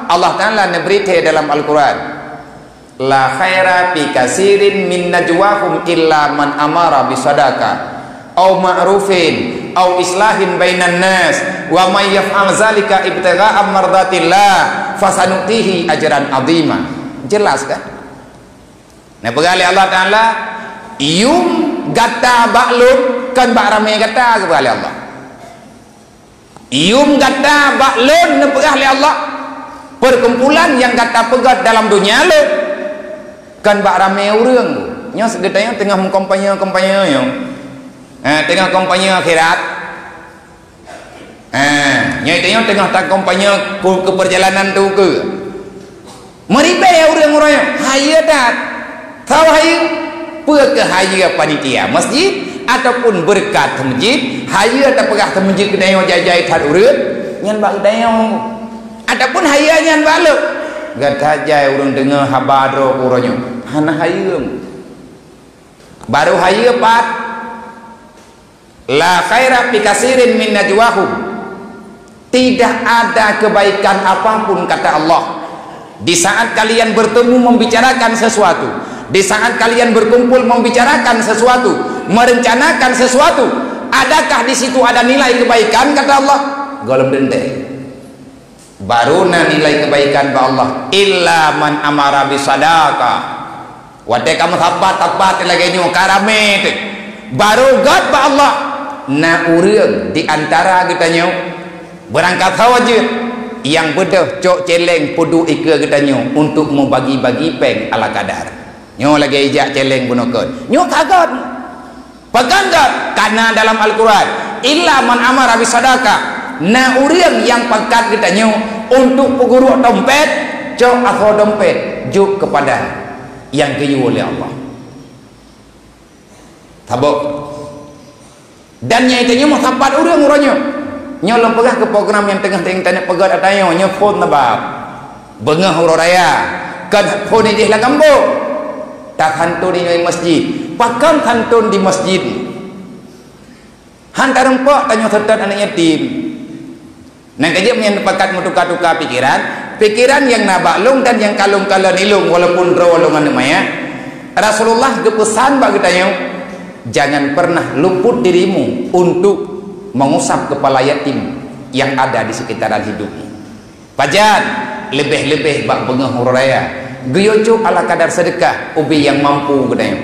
Allah Taala neubri thée dalam Al-Quran, "La khaira fi katsirin min najwahum illa man amara bisadaqah, au ma'rufin, au islahin bainan nas, wa may yaf'al zalika ibtigha'a mardatillah, fasanu'tihi ajran 'azima." Jelas kan? Neupeugah lé Allah Taala, "Yum gata bak Lôn, kon bak ramé gata," geupeugah lé Allah. Yum gata bak Lôn neupeugah lé Allah, perkumpulan nyang gata peugét dalam donya Lôn, kon bak ramé ureuëng. Nyoe geutanyoe teungoh meukampanye-kampanye nyoe. Ha, teungoh kampanye akhirat. Ha, nyoe geutanyoe teungoh takompanye keu, keu peurjalanan teuh keu. Meuribée ureuëng uroe nyoe, hayeue that. Saboh hayeue, peue keuh hayeue panitia masjid ataupun beureukat masjid, hayeue tapeugah masjid geutanyoe jai-jai that ureuëng, nyan bak geutanyoe. Ataupun hayeue nyan bak Lôn. Gata jai ureuëng deungoe haba droe uroe nyoe, hana hayeue. Barô hayeue pat. "La khaira fi katsirin min najwahum." Tidak ada kebaikan apapun, kata Allah, di saat kalian bertemu membicarakan sesuatu, di saat kalian berkumpul membicarakan sesuatu, merencanakan sesuatu, adakah di situ ada nilai kebaikan, kata Allah? Gohlom teuntée. Barô na nilai kebaikan bak Allah, "Illa man amara bisadaqah." Watée ka meusapat-sapat lagée nyoe, ka ramé teuh. Barô gét bak Allah, na ureuëng di antara geutanyoe, beurangkat saboh jeuet, nyang beudôh cok céléng peuduek ikeue geutanyoe untuk meubagi-bagi péng ala kadar. Nyoe lagée ijak céléng bunoe kon. Nyoe ka gét. Pakon gét? Karena dalam Al-Quran, "Illa man amara bisadaqah." Na ureuëng nyang pakat geutanyoe untuk peugurok dompet, cok asoe dompet, jok keupada nyang geuyue lé Allah. Saboh. Dan nyang geutanyoe meusapat ureuëng uroe nyoe. Nyoe lôn peugah keu program nyang teungoh-teungoh taneuk peugét ata nyoe, nyoe phon sabab. Beungoh uroe raya, kon phon idéh lam gampông. Tasanton di masjid. Pakon santon di masjid? Han tarumpok tanyoe seutôt aneuk yatim. Nyang ka jeuet meunyan pakat meutuka-tuka pikeran, pikeran nyang na bak lôn dan nyang ka lôn kalon ilôn walaupun droe lôn aneuk manyét. Rasulullah geupeusan bak geutanyoe, "Jangan pernah luput dirimu untuk mengusap kepala yatim yang ada di sekitaran hidupmu." Pajan, leubeh-leubeh bak beungoh uroe raya, geuyue cok ala kadar seudeukah ubé nyang mampu geutanyoe.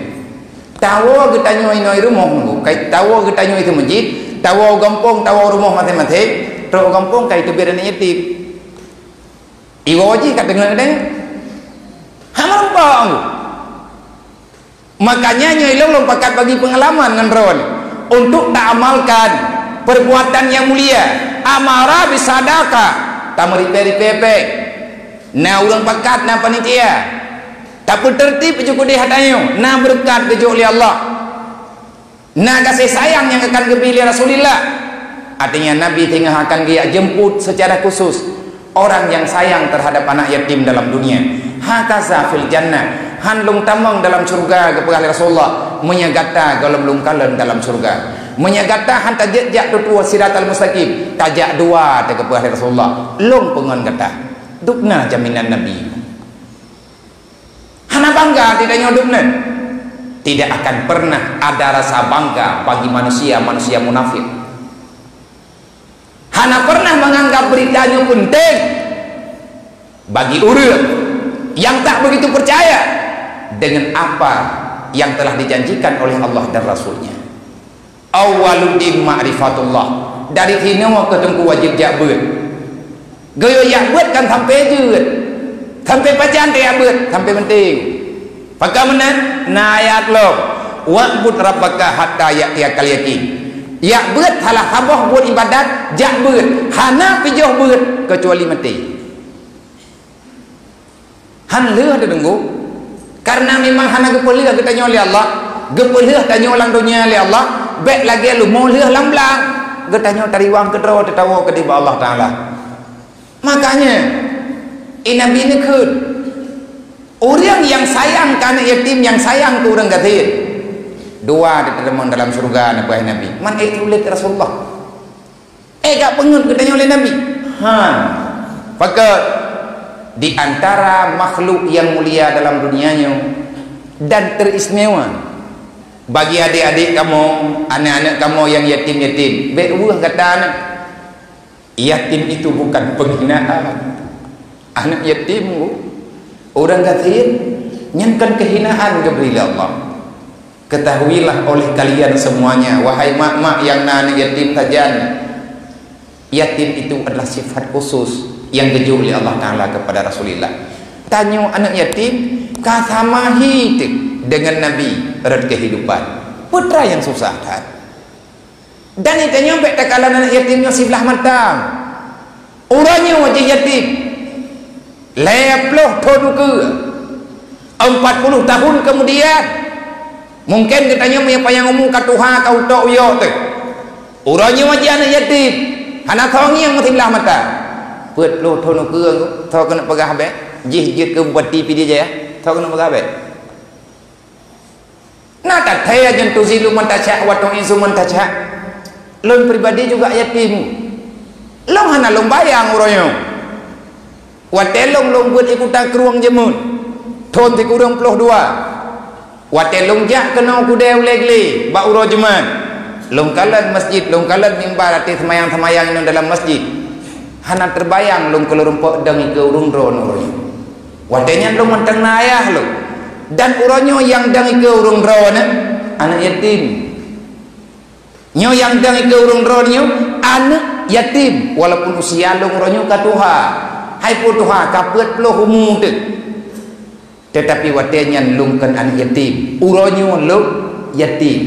Tawoe geutanyoe inoe rumoh nunggu, kai tawoe geutanyoe itu masjid, tawoe gampông, tawoe rumoh maséng-maséng, trok gampông kai teubiet aneuk yatim. Iwoe jih ka teungoh deh. Hana meureumpok nunggu. Makanya nyoe ilong lôn pakat bagi peungalaman ngon droeneuh untuk taamalkan perbuatan nyang mulia, amara bisadaqah, tameuripée-ripée péng. Na ureuëng pakat, na panitia. Tapeuteureutib ju keudeh ata nyoe, na beureukat geujok lé Allah. Na gaséh sayang nyang akan geubri lé Rasulullah. Artinya Nabi teungoh akan geujak jemput secara khusus orang yang sayang terhadap anak yatim dalam dunia. Hakaza fil jannah, han lôn tamong dalam syurga, geupeugah lé Rasulullah, meunyoe gata gohlom lôn kalon dalam syurga. Meunyoe gata han tajak-jak tutoe siratal mustaqim, tajak dua, teuh geupeugah lé Rasulullah, lôn peungon gata. Dubna jaminan Nabi. Hana bangga tidak nyoe dubna. Tidak akan pernah ada rasa bangga bagi manusia-manusia munafik. Hana pernah menganggap berita nyoe penting bagi ureuëng yang tak begitu percaya dengan apa yang telah dijanjikan oleh Allah dan Rasul-Nya. Awwaluddin ma'rifatullah. Dari sinoe keuh teungku wajéb jak beuet. Geuyue jak beuet kan sampai jeuet. Sampai pajan teuh jak beuet, sampai meunteng. Pakon meunan, na ayat lom, "Wa'bud rabbaka hatta ya'tiyakal yaqin." Jak beuet salah saboh buet ibadat, jak beuet. Hana pijoh beuet keucuali maté. Han lheueh teudeunggok. Karena memang hana geupeulheueh geutanyoe lé Allah, geupeulheueh tanyoe lam donya lé Allah, bék lagée lumoe lheueh lam blang. Geutanyoe tariwang keudroe teutawoe keudeh bak Allah Taala. Makanya, i Nabi neukheun, ureuëng nyang sayang keu aneuk yatim, nyang sayang keu ureuëng gasien, dua teuteumong dalam syeuruga, neupeugah Nabi. Man éh tuléh Rasulullah. Éh, ka peungeut geutanyoe lé Nabi? Han. Pakon? Di antara makhluk nyang mulia dalam dunia nyoe dan teristimewa, bagi adék-adék kamoe, aneuk-aneuk kamoe nyang yatim-yatim, bék weueh gata nyan. Yatim itu bukan penghinaan. Aneuk yatim, ureuëng gasien, nyan kon keuhinaan geubri lé Allah. Ketahuilah oleh kalian semuanya, wahai mak-mak nyang na aneuk yatim sajan, yatim itu adalah sifat khusus nyang geujok lé Allah Taala kepada Rasulullah. Tanyoe aneuk yatim ka sama hi teuk deungon Nabi rot kehidupan. Peue teuma nyang susah that. Dan geutanyoe bék takalon aneuk yatim nyoe siblah mata. Uroe nyoe jih yatim, lhée ploh thon ukeue, empat puluh tahun kemudian, mungkin geutanyoe meunyoe panyang umu ka tuha, ka utok uyok teuh. Uroe nyoe jih aneuk yatim, hana soe ngieng siblah mata. Peuet ploh thon ukeue, soe keuneuk peugah bék, jih jeuet keu Bupati Pidie Jaya, soe keuneuk peugah bék. Na that hai, "Tuzillu man tasya' wa tu'izzu man tasya'." Lôn pribadi juga yatim. Lôn hana lôn bayang uroe nyoe. Watée lôn, lôn beuet i Kuta Krueng Jeumeuet, thon sikureueng ploh dua. Watée lôn jak keunoe keudeh ulée glé bak uroe Jumat, lôn kalon masjid, lôn kalon mimbar até seumayang-seumayang inong dalam masjid. Hana teubayang lôn keu lôn rumpok dong ikeue ureuëng droeneuh uroe nyoe. Watée nyan lôn mantong na ayah lôn, dan uroe nyoe nyang dong ikeue ureuëng droeneuh aneuk yatim. Nyoe nyang dong ikeue ureuëng droeneuh nyoe aneuk yatim, walaupun usia lôn uroe nyoe ka tuha. Hai peue tuha, ka peuet ploh umu teuh. Teutapi watée nyan lôn kon aneuk yatim, uroe nyoe lôn yatim.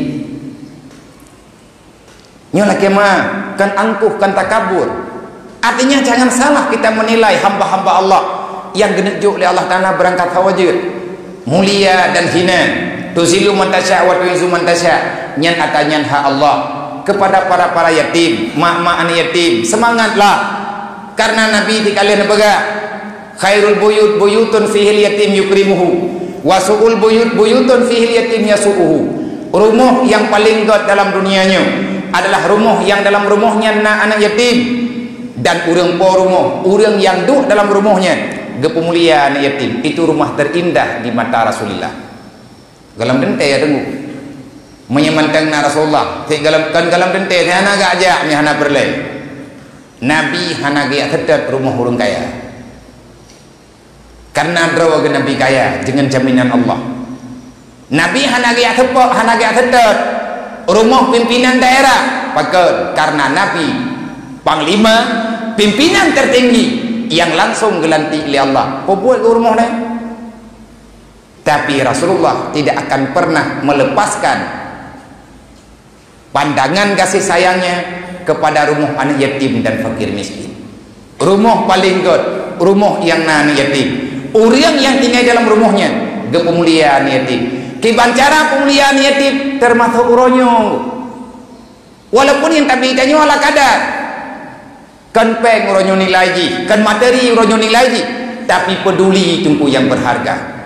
Nyoe lakée meu'ah, kon angkuh, kon takabur. Artinya, jangan salah kita menilai hamba-hamba Allah nyang geuneuk jok lé Allah Taala beurangkat saboh jeuet. Mulia dan hina, tuzillu man tasya' wa tu'izzu man tasya', nyan ata nyan hak Allah. Kepada para-para yatim, mak-mak aneuk yatim, seumangatlah! Karena Nabi teukalon neupeugah, "Khairul buyut buyutun fihil yatim yukrimuhu, wa su'ul buyut buyutun fihil yatim yasu'uhu." Rumoh nyang paleng gét dalam dunia nyoe adalah rumoh nyang dalam rumoh nyan na aneuk yatim, dan ureuëng po rumoh, ureuëng nyang duek dalam rumoh nyan, geupeumulia aneuk yatim. Itu rumah terindah di mata Rasulullah. Gohlom teuntée ya teungku. Meunyoe mantong na Rasulullah, cit gohlom, kon gohlom teuntée, hana geujak, nyan hana peureulée. Nabi hana geujak seutôt rumoh ureuëng kaya. Karena droe geuh Nabi kaya deungon jaminan Allah. Nabi hana geujak seupôt, hana geujak seutôt rumoh pimpinan daerah. Pakon? Karena Nabi panglima, pimpinan tertinggi yang langsung geulantik lé Allah. Peubuet keu rumoh nyan. Tapi Rasulullah tidak akan pernah melepaskan pandangan kasih sayangnya kepada rumoh aneuk yatim dan fakir miskin. Rumoh paleng göt, rumoh nyang na aneuk yatim. Ureuëng nyang tinggai dalam rumoh nyan geupeumulia aneuk yatim. Kiban cara peumulia aneuk yatim, teumasok uroe nyoe. Walaupun nyang tabi tanyoe ala kadar. Kon péng uroe nyoe nilai jih, kon materi uroe nyoe nilai jih, tapi peduli teungku nyang berharga.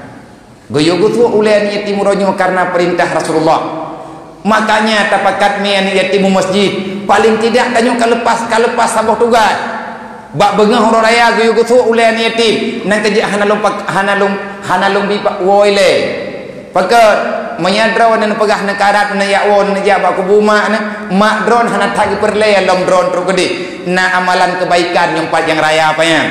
Geuyue geusuek ulée aneuk yatim uroe nyoe karena perintah Rasulullah. Makanya tapakat mi aneuk yatim u masjid, paling tidak tanyoe ka lepas, ka lepas saboh tugas. Bak beungoh uroe raya geuyue geusuek ulée aneuk yatim, nyan keuh jeuet hana lôn pak-, hana lôn, hana lôn bi pak woe lé. Pakon? Meunyoe droeneuh neupeugah neukarat, neujak woe, neujak bak kubu mak neuh, mak droeneuh hana that geupeureulée lom droeneuh trok keudeh. Na amalan keubaikan nyoe pat nyang raya pajan.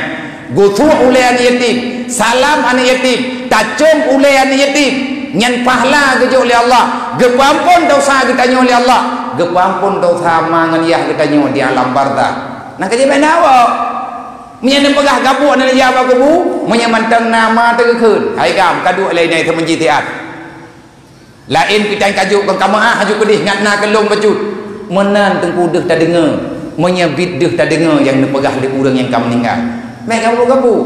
Geusuek ulée aneuk yatim, salam aneuk yatim, tacöm ulée aneuk yatim. Nyan pahala geujok lé Allah, geupeuamphon desya geutanyoe lé Allah, geupeuamphon desya ma ngon yah geutanyoe di alam barzakh. Nyan keuh jeuet bak na woe. Meunyoe neupeugah gabuek neuh neujak bak kubu, meunyoe mantong na ma teugeukheun, hai gam, ka duek lé nyan seumeujid siat. Laén pih tan ka jok keu ka meu'ah haju keudeh ngat na keu lôn bacut. Meunan teungku deuh tadeungoe, meunyoe biet deuh tadeungoe nyang neupeugah lé ureuëng nyang ka meuninggai. Bék gabuek-gabuek.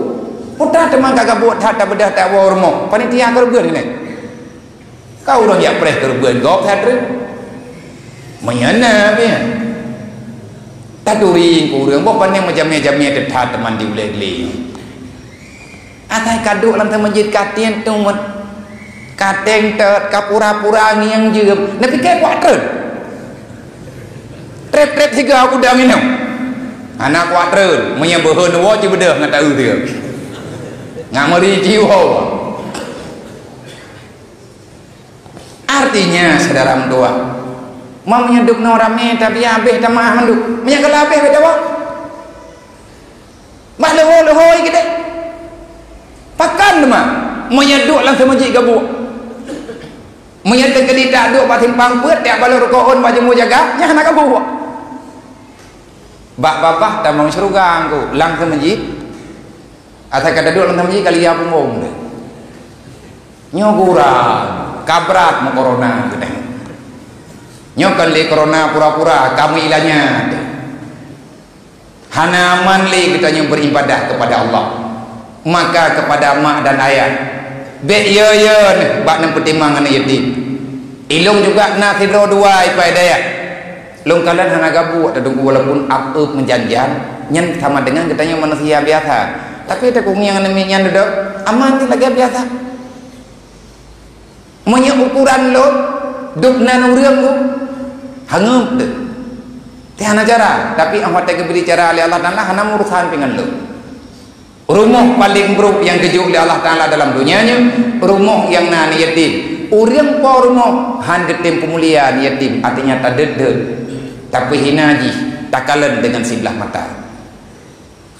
Peue teuma ka gabuek that tabeudoh that woe rumoh, panitia keureubeuen nyan. Ka ureuëng jak preh keureubeuen gob that treuk. Meunyoe na pih nyan. Taturi keu ureuëng, boh pane meujamé-jamé teuthat teuma di ulée glé. Asai ka duek lam seumeujid ka tieng tumet, ka teng tot, ka pura-pura ngieng jeuem. Neupike kuat treun. Treb-treb siga gudang inong. Hana kuat treun, meunyoe beuheun woe jibeudôh ngon taeu siga. Ngat meuri jiwoe. Artinya, syedara meutuah, meunyoe dub noe ramé, tapi habéh tameu'ah mandum. Meunyoe ka habéh, beda wah. Bah leuho-leuho keudeh. Pakon teuma? Meunyoe duek lam seumeujid gabuek. Meunyoe teukeudi tak duek bak simpang peuet, tiak balok rukoon bak jeumu jaga, nyan hana gabuek. Bak babah tamong syeuruga ngku, lam seumeujid. Asai ka taduek lam seumeujid, ka lia bumbong deh. Nyoe gura, ka brat meu corona keudeh. Nyoe kon lé corona pura-pura, ka meuilanya deh. Hana aman lé geutanyoe beribadah kepada Allah. Maka kepada mak dan ayah, bék yo-yo neuh bak neupeutimang aneuk yatim. Ilong juga na sidroe dua ipa dayah. Lôn kalon hana gabuek teungku walaupun ap-ep meujan-jan, nyan sama dengan geutanyoe manusia biasa. Tapi teungieng aneuk miet nyan dudoe, aman lagée biasa. Meunyoe ukoran lôn, dub nan ureuëng tu, hangeut teuh. Teuh hana cara, tapi 'oh watée geubri cara lé Allah Taala hana meurusan pih ngon lôn. Rumoh paleng brok nyang geujok lé Allah Taala dalam donya nyoe, rumoh nyang na aneuk yatim. Ureuëng po rumoh han geutem peumulia aneuk yatim, artinya tadeuet-deuet, tapeuhina jih, takalon dengan siblah mata.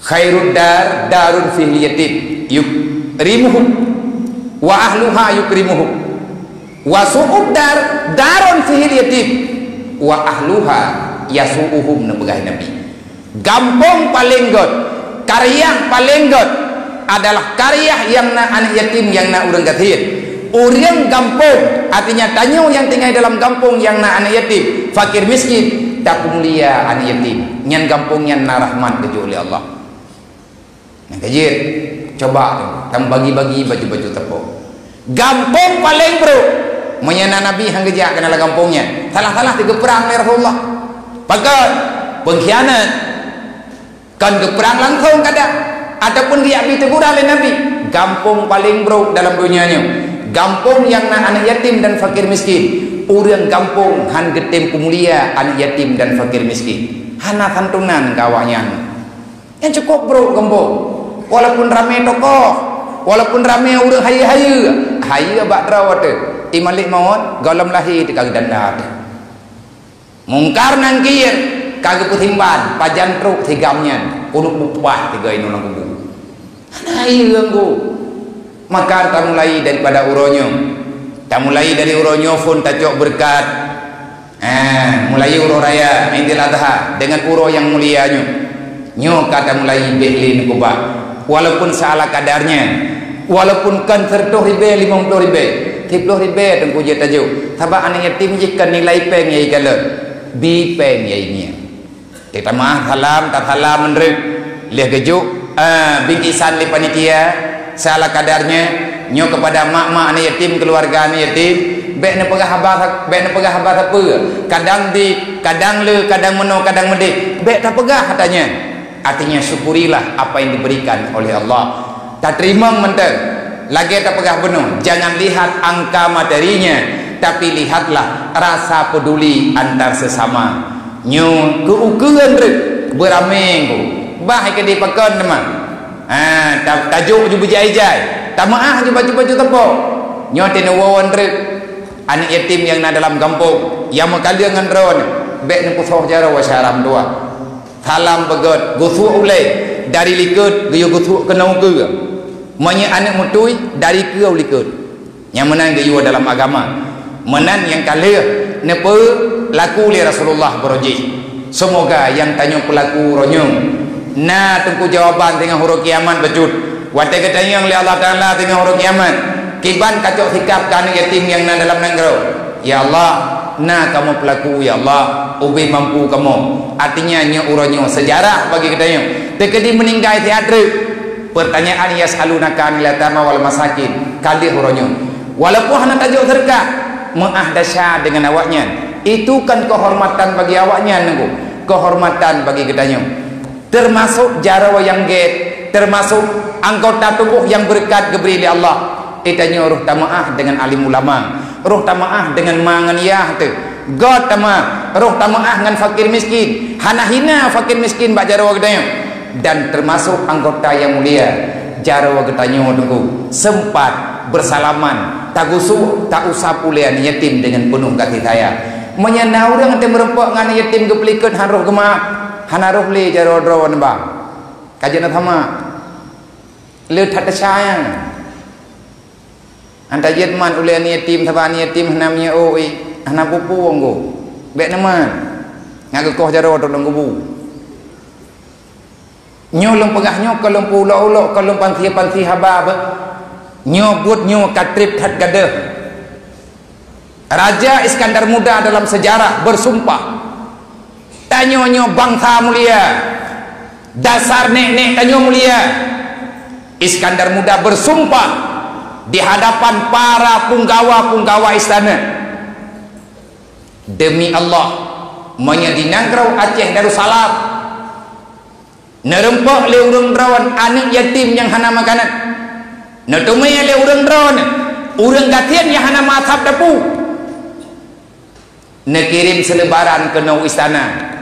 Khairud dar darun fihil yatim yukrimuhu wa ahluha yukrimuhu. Wa su'ud dar darun fihil yatim wa ahluha yasu'uhum, neupeugah Nabi. Gampông paleng göt, karyah paleng göt adalah karyah nyang na aneuk yatim, nyang na ureuëng gasien. Ureuëng gampông, artinya tanyoe nyang tinggai dalam gampông nyang na aneuk yatim, fakir miskin, tapeumulia aneuk yatim. Nyan gampông nyan na rahmat geujok lé Allah. Nyang ka jeuet, coba tamubagi-bagi baju-baju teupông. Gampông paleng brok. Meunyoe na Nabi han geujak keunan lam gampông nyan, salah-salah teugeuprang lé Rasulullah. Pakon? Peungkhianat. Kon geuprang langsong kadang, ataupun geujak bi teugurang lé Nabi. Gampông paleng brok dalam donya nyoe, gampông nyang na aneuk yatim dan fakir miskin. Ureuëng gampông han geutem peumulia aneuk yatim dan fakir miskin. Hana santunan keu awaknyan. Nyang cukôp brok gampông. Walaupun ramé tokoh, walaupun ramé ureuëng hayeue-hayeue, hayeue bak droe teuh. I Malik Maut gohlom lahé teuh ka geudanda teuh. Mungkar Nangkir ka geupeusimban, pajan trok si gam nyan, keuneuk bupah tiga inong lam kubu. Hana hayeue ngon ku. Maka tamulai daripada uroe nyoe. Tamulai dari uroe nyoe phon tacok beureukat. Ah, mulai uroe raya Aidil Adha deungon uroe nyang mulia nyoe. Nyoe ka tamulai bék lé neukeubah. Walaupun seala kadarnya, walaupun kon siratoh ribée, limong ploh ribée, siploh ribée teungku jeuet tajok. Sabab aneuk yatim jih kon nilai péng nyang ikalon, bi péng nyang ingieng. Teutamah salam, tasalam meunreuk. Lheueh geujok, eh, bingkisan lé panitia, seala kadarnya, nyoe kepada mak-mak aneuk yatim, keluarga aneuk yatim, bék neupeugah haba, bék neupeugah haba sapeue. Kadang di, kadang le, kadang meunoe, kadang meudeh. Bék tapeugah hata nyan. Artinya, syukurilah apa yang diberikan oleh Allah. Tateurimong mantong. Lagée tapeugah bunoe, jangan lihat angka materinya, tapi lihatlah rasa peduli antar sesama. Nyoe keu ukeuen reuek beuramé ngku. Bah keudeh pakon teuma. Ha, ta-, tajok ju beujai-jai. Tameu'ah ju baju-baju teupok. Nyoe teuneuk woe reuek. Aneuk yatim nyang na dalam gampông, nyang meukaleueng ngon droeneuh, bék neupusoh jaroe syara meutuah. Salam beugét, geusuek ulée, dari likot geuyue geusuek keunoe keue. Meunyoe aneuk meutui, dari keue u likot. Nyang meunan geuyue dalam agama. Meunan nyang ka lheueh neupeulaku lé Rasulullah baroe jih. Seumoga nyang tanyoe peulaku uroe nyoe na teungku jawaban singoh uroe kiamat bacut. Watée geutanyong lé Allah Taala singoh uroe kiamat, kiban kacok sikap keu aneuk yatim nyang na dalam nanggroe. Ya Allah, na kamoe peulaku, ya Allah, ubé mampu kamoe. Artinya, nyoe uroe nyoe seujarah bagi geutanyoe. Teukeudi meuninggai siat treuk. Pertanyaan, yas'alunaka 'anil yatama wal masakin, ka lheueh uroe nyoe. Walaupun hana tajok seudeukah, meu'ah desya deungon awaknyan. Itu kan kehormatan bagi awaknyan, nunggu. Kehormatan bagi geutanyoe. Teumasok jaroe nyang gét, teumasok anggota tuboh nyang beureukat geubri lé Allah. Geutanyoe roh tameu'ah deungon alim ulama, roh tameu'ah deungon ma ngon yah teuh. Göt tameu'ah, roh tameu'ah ngon fakir miskin. Hana hina fakir miskin bak jaroe geutanyoe. Dan teumasok anggota nyang mulia, jaroe geutanyoe teungku sempat beusalaman, tagusuk, tausap ulée aneuk yatim deungon peunoh gaséh sayang. Meunyoe na ureuëng teumeureumpok ngon aneuk yatim geupeulikot han roh geumaáh, hana roh lé jaroe droeneuh bang. Ka jeuet na sama. Le that teucaya. Anta jeuet man ulée aneuk yatim, sabab aneuk yatim hana minyeuk ôk, hana pupu anggô. Bék neuman. Ngat geukoh jaroe teuh lam kubu. Nyoe lôn peugah nyoe ka lôn peuulok-ulok, ka lôn pansie-pansie haba beuh. Nyoe buet nyoe ka treb that gadôh. Raja Iskandar Muda dalam sejarah bersumpah, "Tanyoe nyoe bansa mulia, dasar nek-nek tanyoe mulia." Iskandar Muda bersumpah di hadapan para punggawa-punggawa istana, "Demi Allah, meunyoe di nanggroe Aceh Darussalam neureumpok lé ureuëng droe aneuk yatim nyang hana makanan, neuteumé lé ureuëng droe ureuëng gasien nyang hana meuasab dapu, neukirém seulebaran keunoe u istana.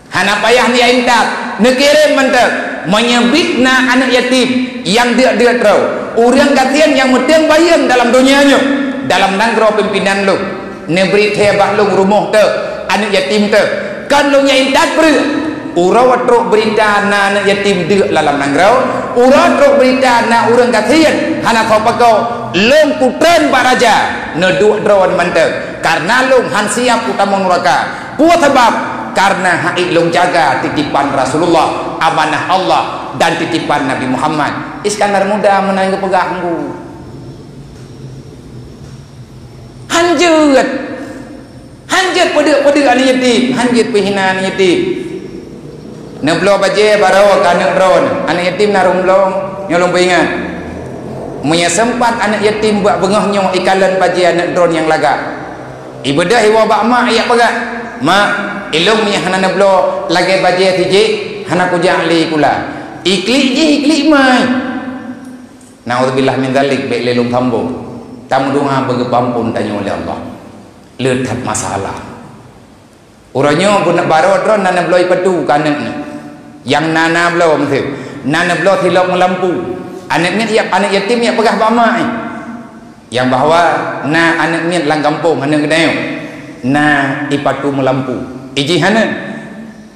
Hana payah neuintat, neukirém mantong. Meunyoe biet na aneuk yatim nyang deuk-deuk droe, ureuëng gasien nyang meuteung bayeueng dalam donya nyoe, dalam nanggroe pimpénan lôn, neubri thée bak lôn rumoh teuh, aneuk yatim teuh. Kon lôn nyang intat breueh. Uroe trok beurita na aneuk yatim deuk lam nanggroe, uroe trok beurita na ureuëng gasien hana soe pakoe, lôn kutreun bak raja, neuduek droe mantong. Kareuna lôn han siab kutamong nuraka. Peue sabab? Kareuna hana lôn jaga titipan Rasulullah, amanah Allah, dan titipan Nabi Muhammad. Iskandar Muda meunan geupeugah ngu. Han jeuet. Han jeuet peudeuk-peudeuk aneuk yatim, han jeuet peuhina aneuk yatim. Neubloe bajée baroe keu aneuk droe, aneuk yatim na rhueng bloe, nyoe lôn peuingat. Meunyoe seumpat aneuk yatim bak beungoh nyoe ikalon bajée aneuk droe nyang lagak. Ibeudôh iwoe bak mak, ijak peugah, "Mak, ilôn meunyoe hana neubloe lagée bajée sijék, hana kujak lé sikula." Iklik jih, iklik mai. Naudzubillah min dzalik, bék lé lôn sambông. Tameudoá beugeupeuampôn tanyoe lé Allah. Le that masalah. Uroe nyoe beuna baroe droe na neubloe ipatu keu aneuk nyoe. Nyang na-na bloe meuseue. Na neubloe silop meulampu. Aneuk miet ya-, aneuk yatim ijak peugah bak mak, eh. Nyang bahwa na aneuk miet lam gampông aneuk geutanyoe. Na ipatu meulampu. Ijih aneuk.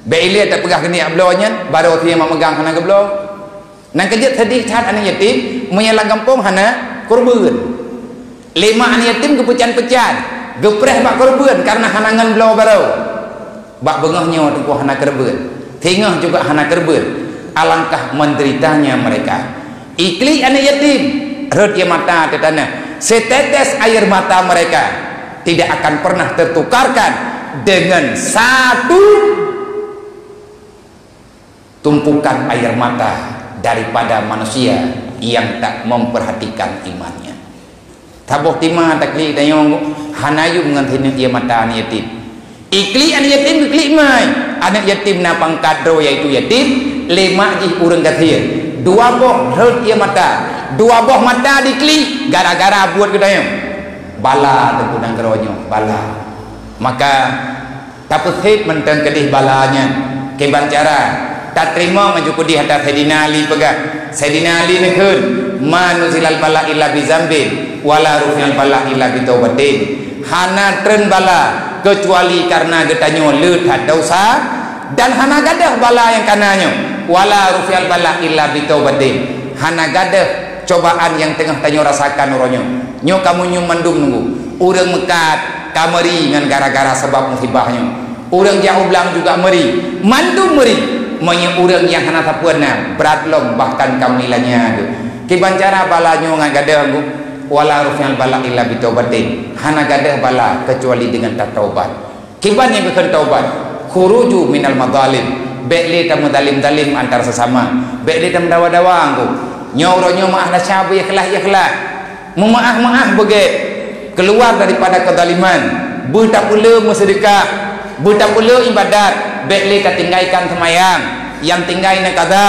Bék ilée tapeugah keuneuk bloe nyan, baroe sie mak meugang hana geubloe. Nyang keujeuet seudeh that aneuk yatim, meunyoe lam gampông hana keureubeuen. Lé mak aneuk yatim geupeucan-peucan, geupreh bak keureubeuen kareuna hana ngon bloe barô. Bak beungoh nyoe teungku hana keureubeuen, singoh juga hana keureubeuen. Alangkah menderitanya mereka. Iklik aneuk yatim, rhot ié mata teuh tanoh. Setetes air mata mereka tidak akan pernah tertukarkan dengan satu tumpukan air mata daripada manusia yang tak memperhatikan imannya. Saboh teuma taklik tanyoe hana yum ngon sineuk ié mata aneuk yatim. Iklik aneuk yatim, iklik mai. Aneuk yatim na pangkat droe, yaitu yatim, lé mak jih ureuëng gasien. Dua boh rhot ié mata, dua boh mata diklik gara-gara buet geutanyoe. Bala teungku nanggroe nyoe, bala. Maka tapeusét mantong keudeh bala nyan. Kiban cara tateurimong laju keudeh ata Saidina Ali peugah. Saidina Ali neukheun, "Ma nuzilal bala illa bi zambin, wala rufi'al bala illa bi taubatin." Hana treun bala keucuali kareuna geutanyoe le that desya, dan hana gadôh bala nyang kana nyoe, "Wala rufi'al bala illa bi taubatin." Hana gadôh cobaan nyang teungoh tanyoe rasakan uroe nyoe. Nyoe kamoe nyoe mandum nunggu. Ureuëng meukat ka meuri ngon gara-gara sabab musibah nyoe. Ureuëng jak u blang juga meuri. Mandum meuri. Meunyoe ureuëng nyang hana sapeue na, brat lom bahkan ka meuri lanya geuh. Kiban cara bala nyoe ngon gadôh nunggu, wala rufi'al bala illa bi taubatin. Hana gadôh bala keucuali deungon tataubat. Kiban nyang geukheun taubat, khuruju minal madhalim, bék lé tameuzalim-zalim antar sesama, bék lé tameudawa-dawa anggô. Nyoe uroe nyoe meu'ah desya beu ikhlas-ikhlas, meumaáh-maáh beugét, keuluar daripada keuzaliman, beutapeulé meuseudeukah, beutapeulé iébadat, bék lé tatinggaikan seumayang. Nyang tinggai na kaza,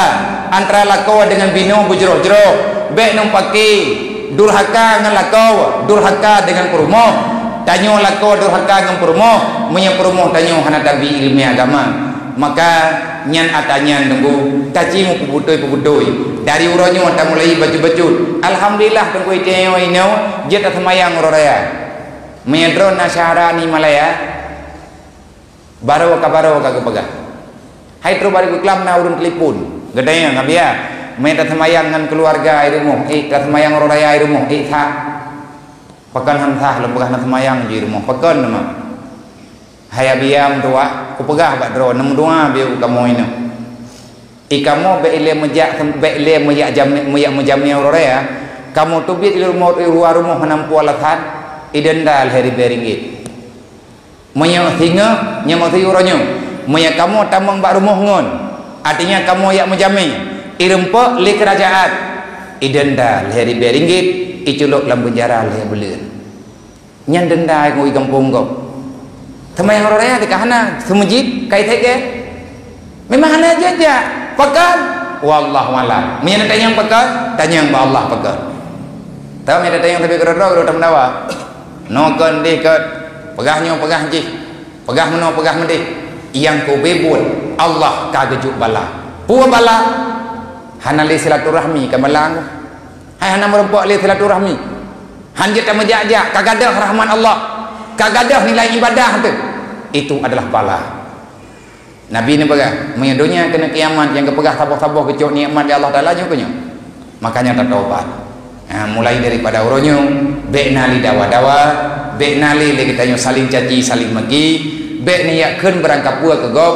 antara lakoe deungon binoe beujroh-jroh, bék ngon paké, durhaka ngon lakoe, durhaka deungon peurumoh. Tanyoe lakoe durhaka ngon peurumoh, meunyoe peurumoh tanyoe hana tabi iéleumé agama, maka nyan atra nyan teungku taci meupeubutôi-peubutôi. Dari uroe nyoe tamulai bacut-bacut. Alhamdulillah teungku, tanyoe inoe jeuet taseumayang uroe raya. Meunyoe droeneuh na syedara di Malaya, barô ka barô ka geupeugah. Hai trok bak geukeulawa na ureuëng telepon. Geutanyong, "Abiya, meuiék taseumayang ngon keuluwarga i rumoh, ék taseumayang uroe raya i rumoh, ék that?" "Pakon han sah lôn peugah na seumayang ju i rumoh? Pakon teuma?" "Hai abiya meutuwah, kupeugah bak droe, neumeudoá beu kamoe inoe. I kamoe bék ilée meujak, bék ilée meujak jamé, meujak meujamé uroe raya, kamoe teubiet i rumoh, i luwa rumoh hana muphom alasan, idenda lhée ribée ringgit." Meunyoe singoh, nyoe meusi uroe nyoe, meunyoe kamoe tamong bak rumoh ngon, artinya kamoe jak meujamé, ireumpok lé keurajeuen, idenda lhée ribée ringgit, iculok lam peunjara lhée buleuen. Nyan denda nyang i gampông gob. Teuma nyang uroe raya teuka hana, seumeujid kai theke. Memang hana jejak. Pakon? Wallahu a'lam. Meunyoe na tanyong pakon, tanyong bak Allah pakon. Tahu meunyoe tanyong tapi keudroe-droe, keudroe tameudawa. Noe kon, deh kon, peugah nyoe, peugah jih, peugah meunoe, peugah meudeh. Nyang keubeue buet, Allah ka geujok bala. Peue bala? Hana lé silaturahmi ka bala. Hai hana meurumpok lé silaturahmi. Han jeuet tameujak-jak, ka gadôh rahmat Allah, ka gadôh nilai ibadah teuh. Itu adalah bala. Nabi neupeugah, meunyoe donya keuneuk kiamat nyang geupeugah saboh-saboh geucok nikmat lé Allah Taala nyoe keuh nyoe. Makanya tataubat. Ha, mulai daripada uroe nyoe, bék na lé dawa-dawa, bék na lé lé geutanyoe saling caci, saling maki, bék neujak kheun barangkapeue keu gob,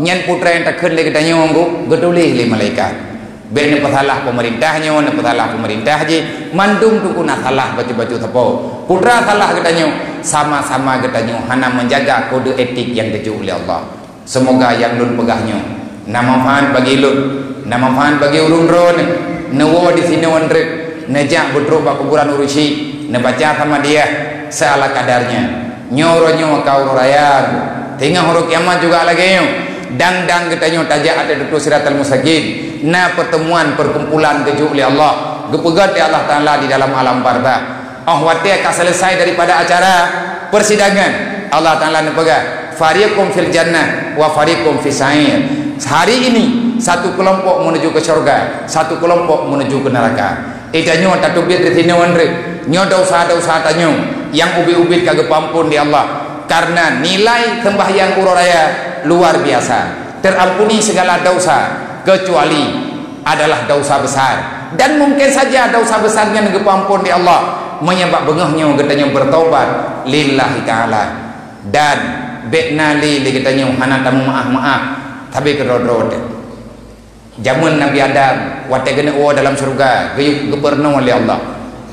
nyan putra nyang takheun lé geutanyoe geutuléh lé malaikat. Bék neupeusalah peumeurintah nyoe, neupeusalah peumeurintah jih, mandum teungku na salah bacut-bacut sapo. Putra salah geutanyoe, sama-sama geutanyoe hana meujaga kode etik nyang geujok lé Allah. Seumoga nyang lôn peugah nyoe na manfaat bagi lôn, na manfaat bagi ureuëng droeneuh. Neuwoe di sinoe wan treuk, neujak beutrok bak kuburan ureuëng syik, neubaca Samadiyah seala kadarnya. Nyoe uroe nyoe ka uroe raya, teungoh uroe kiamat juga lagée nyoe. Dang-dang geutanyoe tajak ateueh dutoe Siratal Mustaqim, na pertemuan perkumpulan geujok lé Allah, geupeugét lé Allah Taala di dalam alam barzakh. Óh watée ka selesai daripada acara persidangan, Allah Taala neupeugah, "Fariqum fil jannah wa fariqum fis sa'ir." Hari ini satu kelompok menuju ke syurga, satu kelompok menuju ke neraka. Eh, tanyoe tateubiet di sinoe wan treuk. Nyoe desya-desya tanyoe nyang ubit-ubit ka geupeuampon lé Allah. Karena nilai sembahyang uroe raya luar biasa. Terampuni segala dosa kecuali adalah dosa besar. Dan mungken saja desya besar nyan geupeuamphon lé Allah, meunyoe bak beungoh nyoe geutanyoe beutaubat lillahi ta'ala. Dan bék na lé, lé geutanyoe hana tameumaáh-maáh, sabe keudroe-droe teuh. Jameun Nabi Adam, watée geuneuk woe dalam syeuruga, geuyue geupeurunoe lé Allah.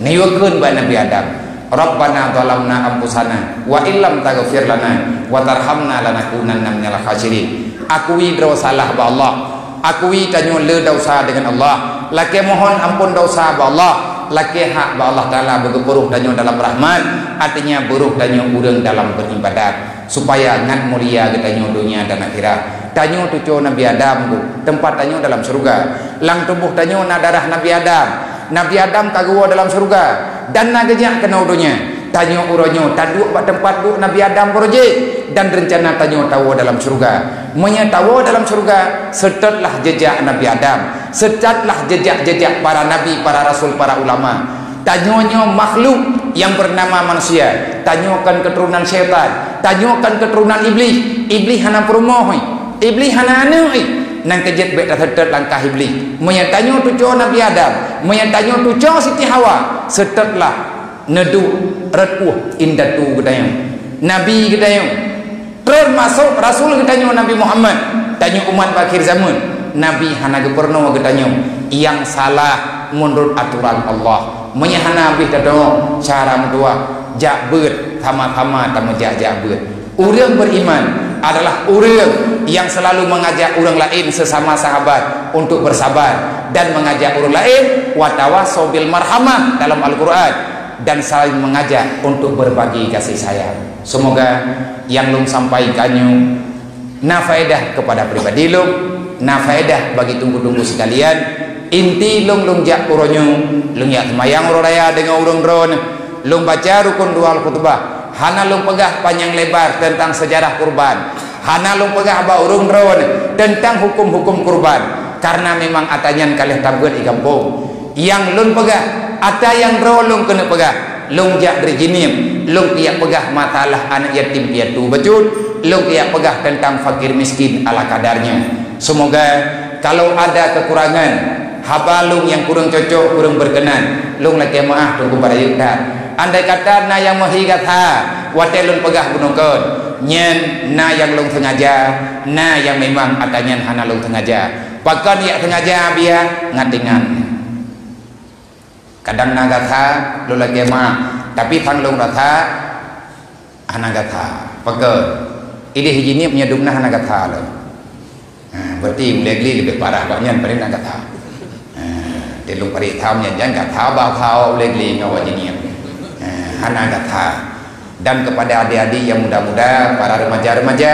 Neuyue kheun bak Nabi Adam, "Rabbana zalamna anfusana wa illam taghfir lana wa tarhamna lanakunanna minal khasirin." Akui droe salah bak Allah. Akui tanyoe le desya deungon Allah. Lakée mohon amphon desya bak Allah. Lakée hak bak Allah Taala beugeupeuroh tanyoe dalam rahmat, artinya beuroh tanyoe ureuëng dalam beribadat, supaya ngat mulia geutanyoe donya dan akhirat. Tanyoe cucoe Nabi Adam, Bu, teumpat tanyoe dalam syeuruga. Lam tuboh tanyoe na darah Nabi Adam. Nabi Adam ka geuwoe dalam syeuruga dan na geujak keunoe donya. Tanyoe uroe nyoe taduek bak teumpat duek Nabi Adam baroe jih, dan reuncana tanyoe tawoe dalam syeuruga. Meunyoe tawoe dalam syeuruga, seutôt lah jeujak Nabi Adam, seutôt lah jeujak-jeujak para nabi, para rasul, para ulama. Tanyoe nyoe makhluk nyang beunama manusia. Tanyoe kon keuturonan syaitan. Tanyoe kon keuturonan Iblih. Iblih hana peurumoh, Iblih hana aneuëk. Nyang keujeuet bék taseutôt langkah Iblih. Meunyoe tanyoe cucoe Nabi Adam, meunyoe tanyoe cucoe Siti Hawa, seutôt lah neuduek rot ueh indatu geutanyoe, nabi geutanyoe, termasuk rasul geutanyoe Nabi Muhammad. Tanyoe umat bak akhir zaman, Nabi hana geupeurunoe geutanyoe. Nyang salah meunurot atoran Allah. Meunyoe hana habéh tadeungoe cara meutuah, jak beuet, sama-sama tameujak-jak beuet. Ureuëng beriman adalah ureuëng yang selalu mengajak ureuëng lain sesama sahabat untuk bersabar dan mengajak ureuëng lain, "Watawasau bil marhamah" dalam Al-Quran, dan saling mengajak untuk berbagi kasih sayang. Semoga yang lôn sampaikan nyoe na faedah kepada pribadi lôn, na faedah bagi teungku-teungku sekalian. Inti lôn, lôn jak uroe nyoe, lôn jak seumayang uroe raya deungon ureuëng droeneuh. Lôn baca rukun dua al-khutbah. Hana lôn peugah panyang lebar teuntang seujarah kurban. Hana lôn peugah bak ureuëng droeneuh teuntang huköm-huköm kurban, karena memang ata nyan ka lheueh tabeuet di gampông. Nyang lôn peugah, ata nyang droe lôn keuneuk peugah, lôn jak dari jinéng, lôn keuyak peugah masalah aneuëk yatim piatu bacut, lôn keuyak peugah teuntang fakir miskin ala kadarnya. Semoga kalau ada kekurangan, haba lôn nyang kureueng cocok, kureueng beukeunan, lôn lakée meuáh teungku bak rayeuk that. Andai kata na nyang meuhi gata watée lôn peugah bunoe kon, nyan na nyang lôn seungaja, na nyang memang ata nyan hana lôn seungaja. Pakon jak seungaja biya ngat ingat. Kadang na gata lôn lakée meuáh, tapi sang lôn rasa hana gata. Pakon? Ideh jinéng meunyoe dum na hana gata lom. Ha, berarti ulée gli leubeh parah bak nyan, paléng na gata. Ha, di lôn parit tham nyan, jan gata bah tho ulée gli ngon awak jinéng. Ha, hana gata. Dan kepada adik-adik yang muda-muda, para remaja-remaja,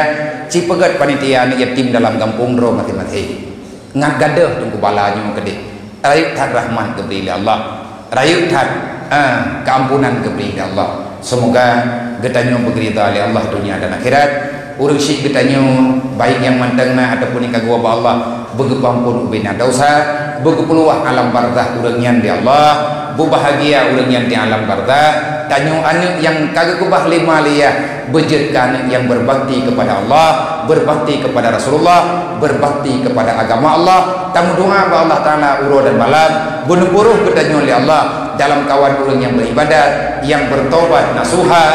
ci peugét panitia aneuëk yatim dalam gampông droe maséng-maséng. Ngat gadôh teungku bala nyoe keudeh. Rayeuk that rahmat geubri lé Allah. Rayeuk that, ah, keampunan geubri lé Allah. Semoga geutanyoe beugeurida lé Allah dunia dan akhirat. Ureuëng syiek geutanyoe, baik nyang mantong na ataupun nyang ka geuwoe bak Allah, beugeupeuamphon ubena desya, beugeupeuluwah alam barzakh ureuëng nyan lé Allah, beubahagia ureuëng nyan di alam barzakh. Tanyoe aneuëk nyang ka geukeubah lé ma lé yah, beujeuet keu aneuëk nyang berbakti kepada Allah, berbakti kepada Rasulullah, berbakti kepada agama Allah. Tameudoá bak Allah Taala uroe dan malam, beuneupeurôh geutanyoe lé Allah dalam kawan ureuëng nyang beribadat, nyang bertobat nasuha,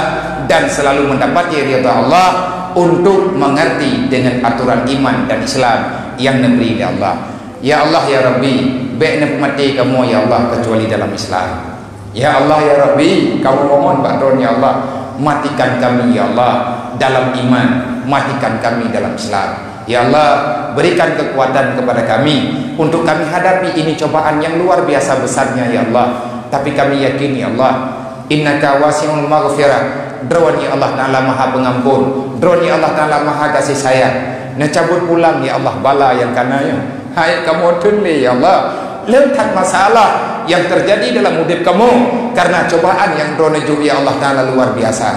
dan selalu mendapati ridha Allah untuk mengerti dengan aturan iman dan Islam yang neubri lé Allah. Ya Allah, ya Rabbi, bék neupeumaté kamoe, ya Allah, kecuali dalam Islam. Ya Allah, ya Rabbi, kamoe mohon bak Droen, ya Allah, matikan kami, ya Allah, dalam iman, matikan kami dalam Islam. Ya Allah, berikan kekuatan kepada kami untuk kami hadapi ini cobaan yang luar biasa besarnya, ya Allah. Tapi kami yakin, ya Allah, Innaka wasi'ul maghfirah. Droen, ya Allah Taala, Maha Pengampun. Droen, ya Allah Taala, Maha Kasih Sayang. Neucabut pulang, ya Allah, bala nyang ka na nyoe. Hai kamoe teun lé, ya Allah. Le that masalah nyang teujadi dalam udeb kamoe karena cobaan nyang Droeneuh jok, ya Allah Taala, luar biasa.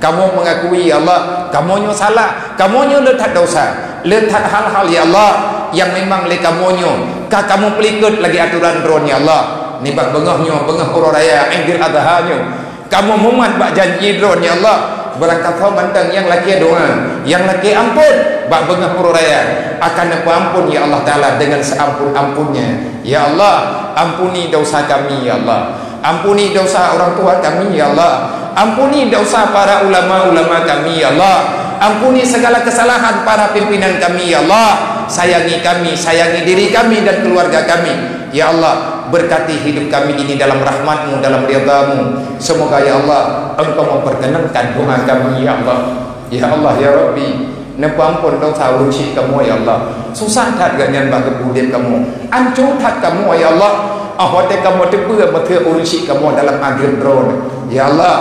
Kamoe mengakui, ya Allah, kamoe nyoe salah, kamoe nyoe le that desya, le that hal-hal, ya Allah, nyang memang lé kamoe nyoe ka kamoe peulikot lagée atoran Droen, ya Allah. Nibak beungoh nyoe, beungoh uroe raya Aidil Adha nyoe, kamoe mumat bak janji Droen, ya Allah. Barangkasoe mantong nyang lakée doá, nyang lakée amphon bak beungoh uroe raya, akan neupeuamphon, ya Allah Taala, deungon seuamphon-amphonnya. Ya Allah, ampuni dosa kami, ya Allah. Ampuni dosa orang tua kami, ya Allah. Ampuni dosa para ulama-ulama kami, ya Allah. Ampuni segala kesalahan para pimpinan kami, ya Allah. Sayangi kami, sayangi diri kami dan keluarga kami. Ya Allah, berkati hidup kami ini dalam rahmat-Mu, dalam ridha-Mu. Semoga, ya Allah, Engkau memperkenankan doa kami, ya Allah. Ya Allah, ya Rabbi, neupeuamphon dosa ureuëng syik kamoe, ya Allah. Susah that gobnyan bak geupeuudeb kamoe. Ancô that kamoe, ya Allah. Ah, watée kamoe teupeue meuteue ureuëng syik kamoe dalam ageueb droe. Ya Allah,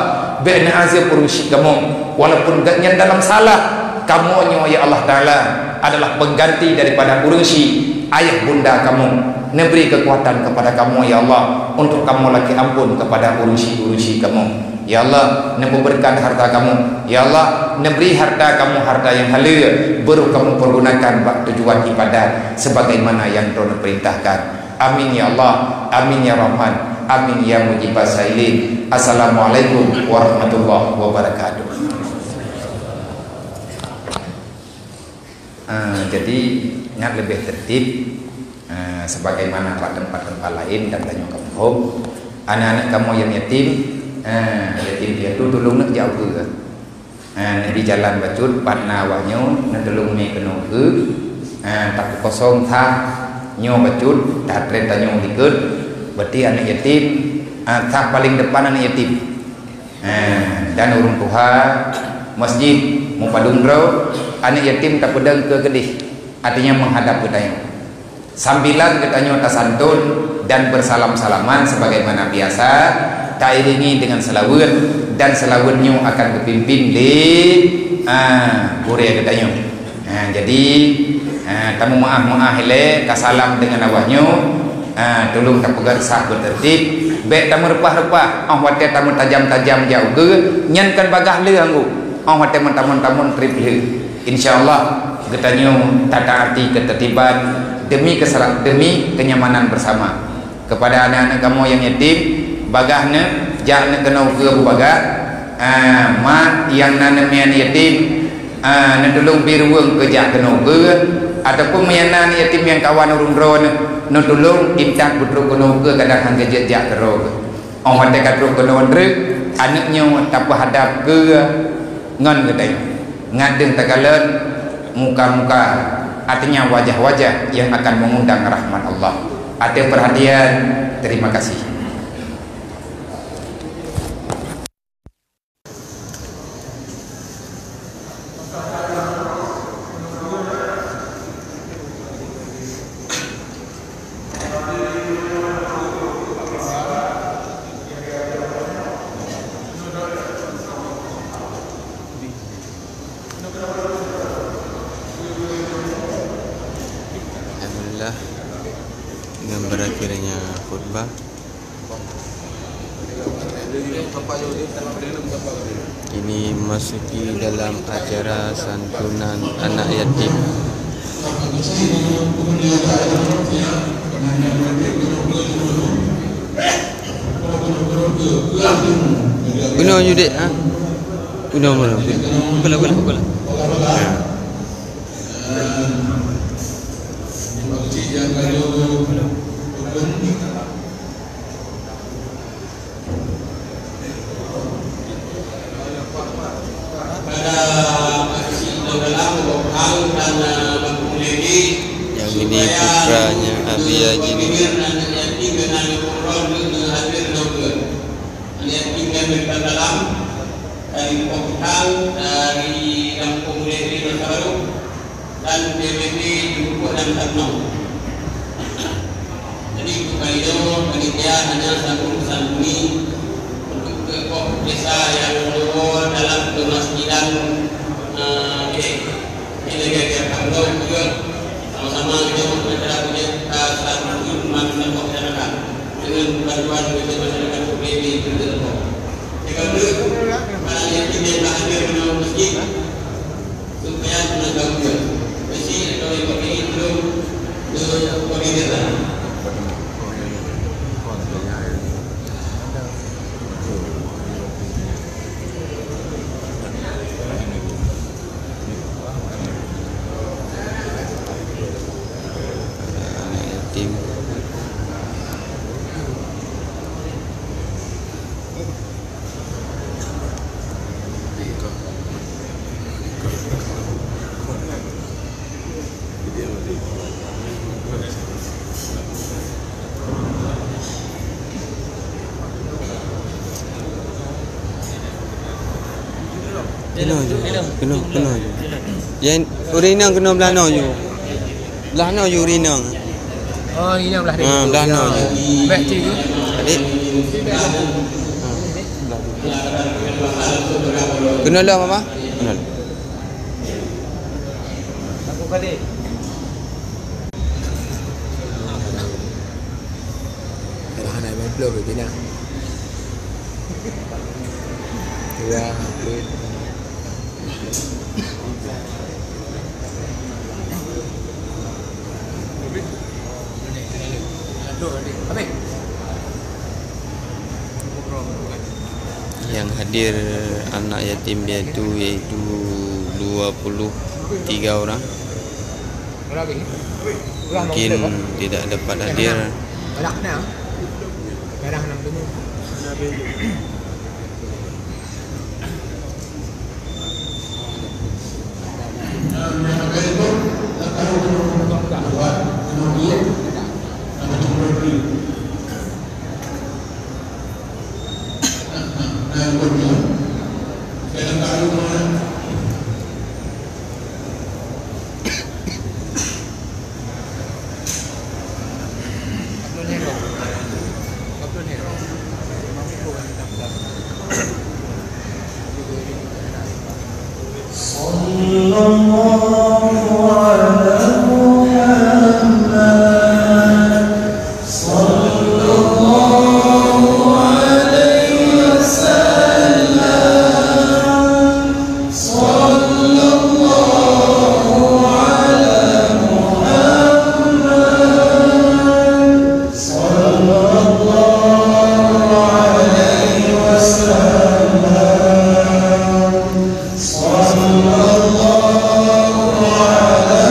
bék neuazeueb ureuëng syik kamoe. Walaupun gobnyan dalam salah, kamoe nyoe, ya Allah Taala, adalah pengganti daripada ureuëng syik ayah bunda kamoe. Neubri keukuatan kepada kamoe, ya Allah, untuk kamoe lakée amphon kepada ureuëng syik-ureuëng syik kamoe. Ya Allah, neupeubeureukat harta kamoe. Ya Allah, neubri harta kamoe harta nyang haleue, baru kamoe peugunakan bak tujuan ibadat sebagaimana nyang Droeneuh peurintahkan. Amin ya Allah, amin ya Rahman, amin ya Mujibas Sailin. Assalamualaikum warahmatullahi wabarakatuh. Ah, jadi, ngat leubeh tertib, ah, sebagaimana bak teumpat-teumpat laén dan tanyoe ka muphom. Aneuk-aneuk kamoe nyang yatim, ah, yatim piatu tulông neuk jak ukeue. Ah, neubi jalan bacut, pat na awak nyoe, neutulông mé keunoe ukeue. Ah, tapeukosong sah nyoe bacut, tatrép tanyoe likot, berarti aneuk yatim, ah, sah paleng depan aneuk yatim. Eh, dan ureuëng tuha masjid, mupadum droe, aneuk yatim tapeudong keu keudeh, artinya menghadap geutanyoe. Sambilan geutanyoe tasanton dan bersalam-salaman sebagaimana biasa, tairingi dengan seulaweuet, dan seulaweuet nyoe akan geupimpin lé, ah, gurée geutanyoe. Ha, jadi, ha, tameumaáh-maáh ilée, tasalam deungon awak nyoe, ha, tulông tapeugét sah beuteurtib, bék tameureupah-reupah, óh watée tameutajam-tajam jak ukeue, nyan kon bagaih le anggô, óh watée meutamon-tamon treb le. Insya Allah, geutanyoe tataati keuteurtiban demi keusela-, demi kenyamanan bersama. Keupada aneuk-aneuk kamoe nyang yatim, bagaih neuh, jak neuh keunoe ukeue Abu Bagak, ah, mak nyang na neumian yatim, ah, neutulông bi ruweueng keu jak keunoe ukeue, ataupun meunyo na aneuk yatim nyang kawan ureuëng droeneuh, neutulông intat beutrok keunoe ukeue kadang hán geujeuet jak keudroe. Óh watée ka trok keunoe treuk, aneuk nyoe tapeuhadab keue ngon geutanyoe. Ngat deuh takalon muka-muka, artinya wajah-wajah yang akan mengundang rahmat Allah. Atas perhatian, terima kasih. Alhamdulillah, dengan berakhirnya khutbah, ini masuki dalam acara santunan anak yatim. Bunoe ju dek, ha? Bunoe, bunoe, bunoe. Bunoe, bunoe, bunoe. Yang ini putranya Abi Haji. Dari Kampung Lehri Masa Baru dan P B B di Bukit dan Tarnong. Jadi, untuk kali nyoe, panitia hanya sanggup santuni untuk keu koh desa nyang meunyoe dalam keumasjidan, eh, Gede. Jadi, lagèe-lagèe kamoe juga sama-sama nyoe acara punya, eh, santun mangat masyarakat dengan bantuan masyarakat P B B juga. Jika ada, para yang tidak hadir dalam masjid, supaya menegakkan besi atau yang begini belum ke koordinator. Keunoe ju. Keunoe, keunoe ju. Yan ureueng inong keunoe blah noe ju. Blah noe ju ureueng inong. Oh, ureueng inong blah noe. Ha, blah noe ju. Bèk cit ju. Adik. Ha, blah. Keunoe lom, Mama. Keunoe lom. Dah hana lima puluh lebih nah. Dua, yang hadir anak yatim piatu yaitu dua puluh tiga orang. Mungkin tidak dapat hadir. صلى الله على محمد. صلى الله عليه وسلم. صلى الله على محمد. صلى الله عليه وسلم. صلى الله على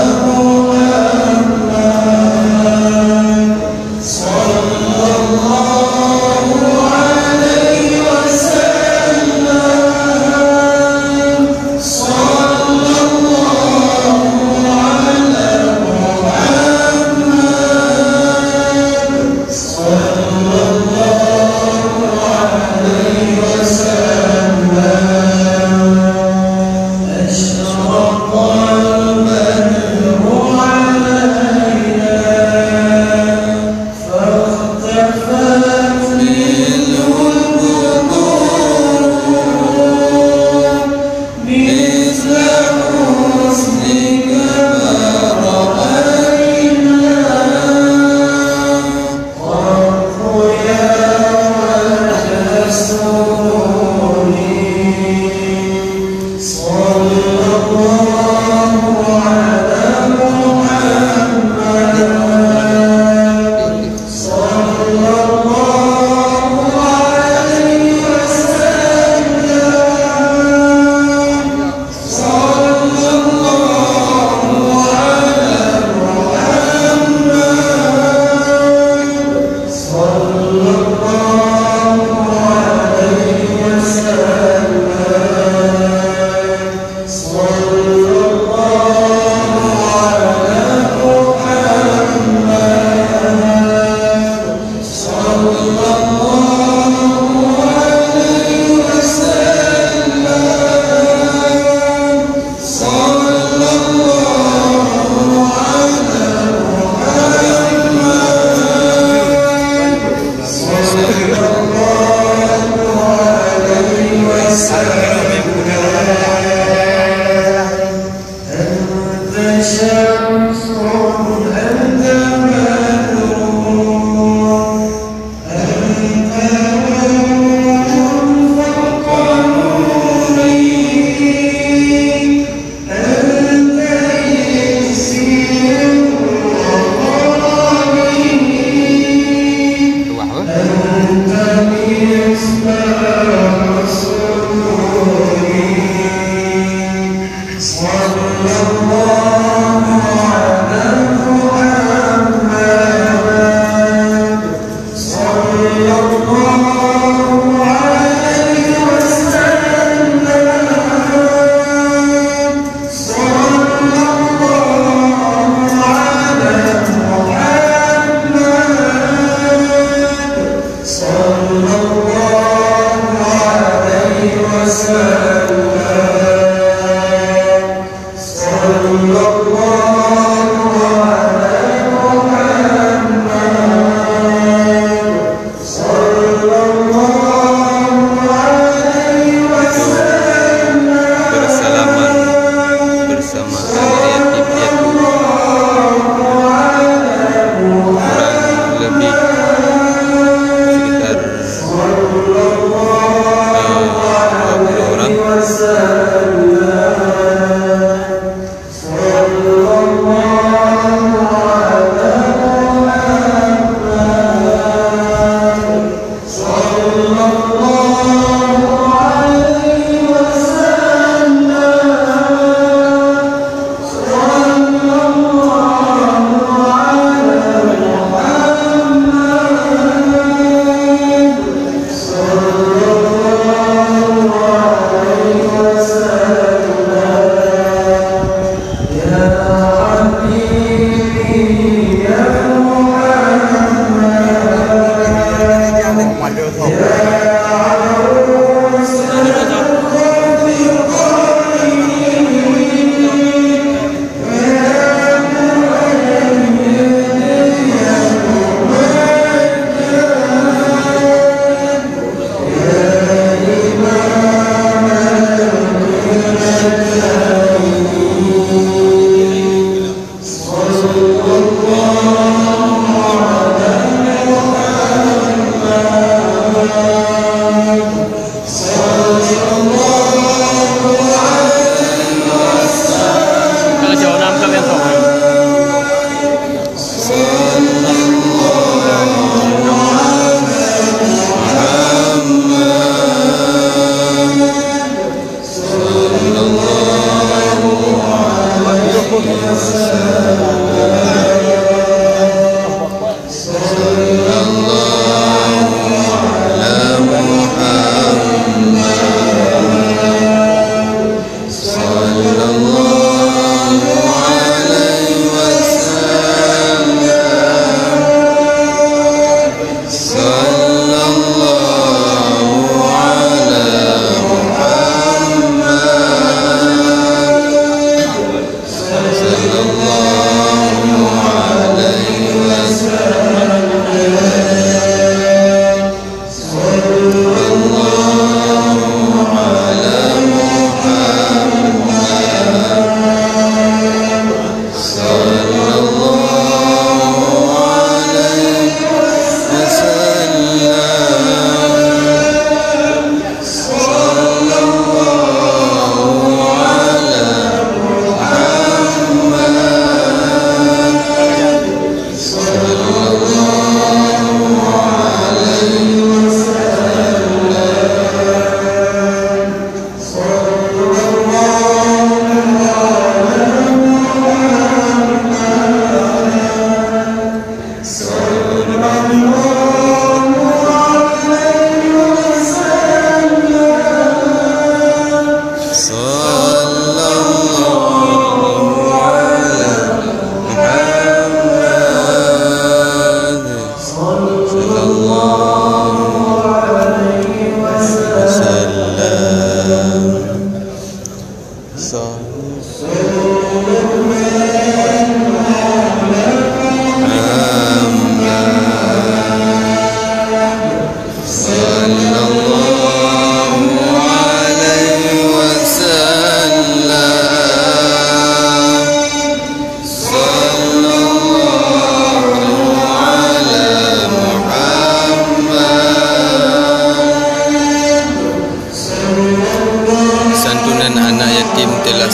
محمد. صلى الله عليه وسلم. صلى الله على محمد. صلى الله عليه وسلم. أشرق البدر علينا فاختفت منه البدور مثل حسنك ما رأينا. قد ضيا وجه السرور. صلى الله على محمد. صلى الله عليه وسلم. صلى الله على محمد. صلى الله عليه وسلم. صلى الله على محمد. صلى الله عليه وسلم. صلى الله على محمد. صلى الله عليه وسلم. أنت شمس، أنت بدر، أنت نور فوق نوري، أنت إكسير وطهري، أنت مصباح سروري. صلى الله على محمد. صلى الله عليه وسلم. صلى الله على محمد. صلى الله عليه وسلم.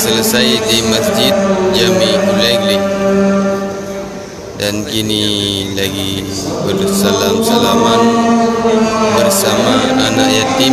Selesai di Masjid Jami Ulegli, dan kini lagi bersalam-salaman bersama anak yatim.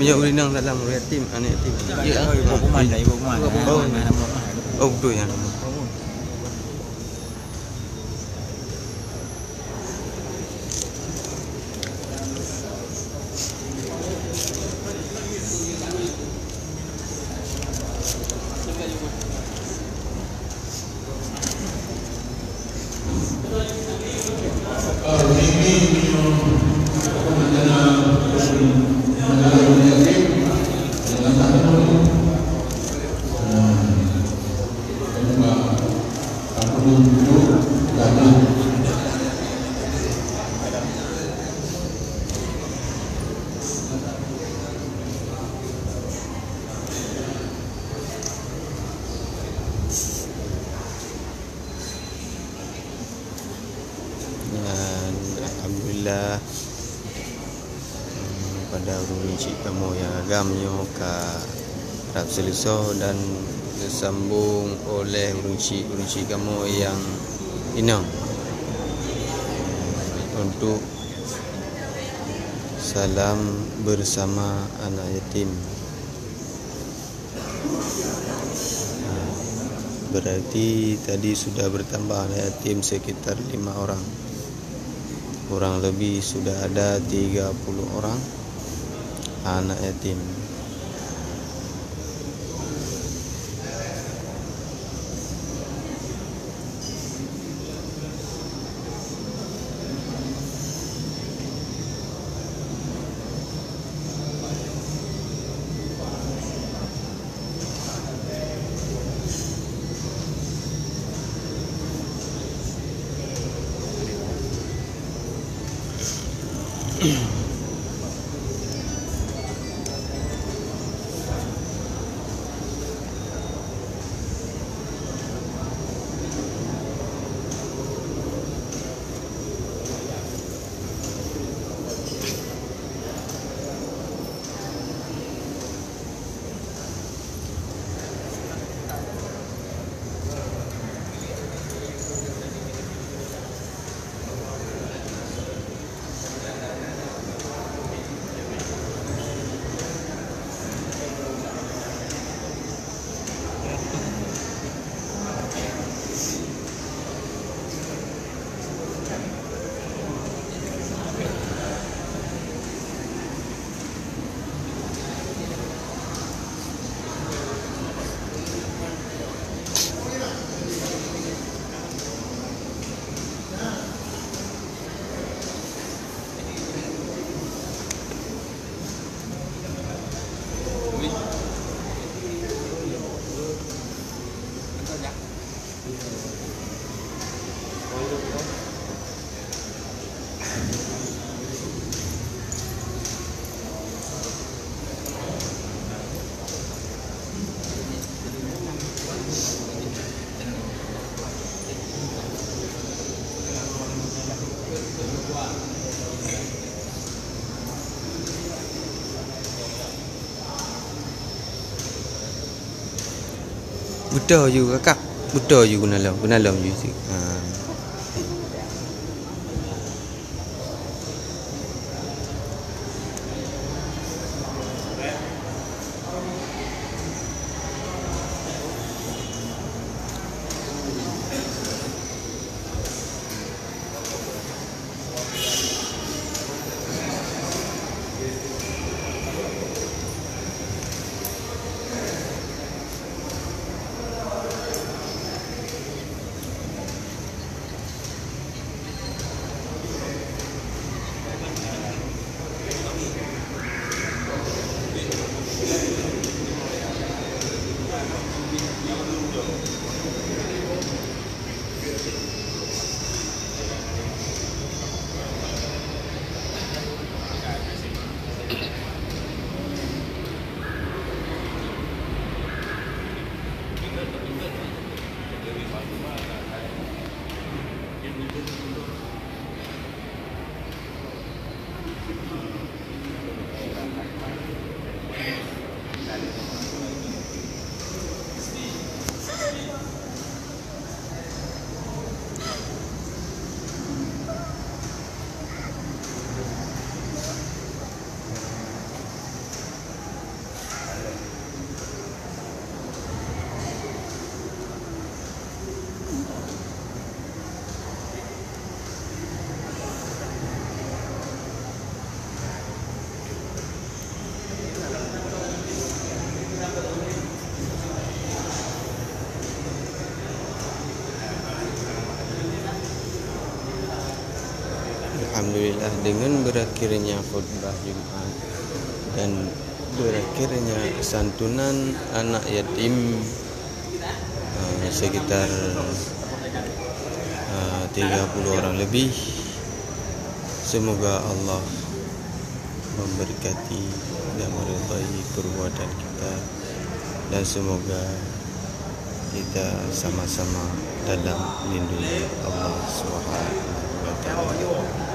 Meunyoe ureueng inong dalam ureueng yatim, aneuk yatim. Ya, ibu kuman dah, ibu kuman. Oh, betul ya. Dan alhamdulillah, Pada ureuëng chik kamoe nyang agam nyoe ka rab seuleusoe dan teusambong oleh ureuëng chik-ureuëng chik kamoe nyang inong untuk salam bersama anak yatim. Nah, berarti tadi sudah bertambah anak yatim sekitar lima orang. Kurang lebih sudah ada tiga puluh orang anak yatim. Beutôi ju kakak, beutôi ju guna lom, guna lom ju si. Ha. Alhamdulillah, dengan berakhirnya khutbah Jumat dan berakhirnya santunan anak yatim, eh, sekitar, eh, tiga puluh orang lebih. Semoga Allah memberkati dan meridai perbuatan kita, dan semoga kita sama-sama dalam lindungan Allah Subhanahu wa Taala.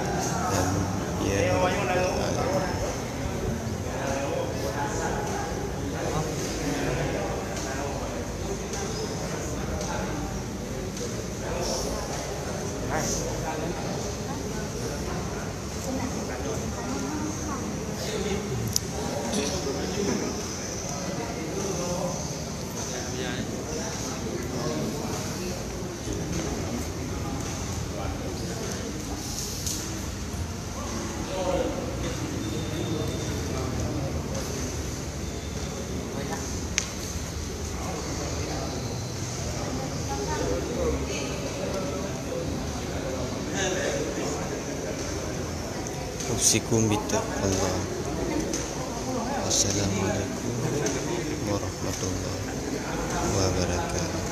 Amin ya Rabbal Alamin. Usikum bitaqwallah. Assalamualaikum warahmatullahi wabarakatuh.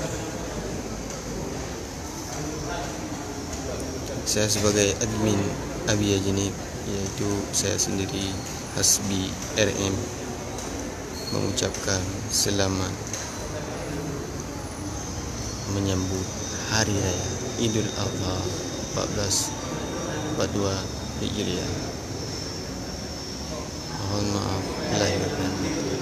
Saya sebagai admin Abi Ajanib, yaitu saya sendiri, Hasbi R M, mengucapkan selamat menyambut Hari Raya Idul Adha empat belas empat dua Hijriah. Mohon maaf lahir dan batin.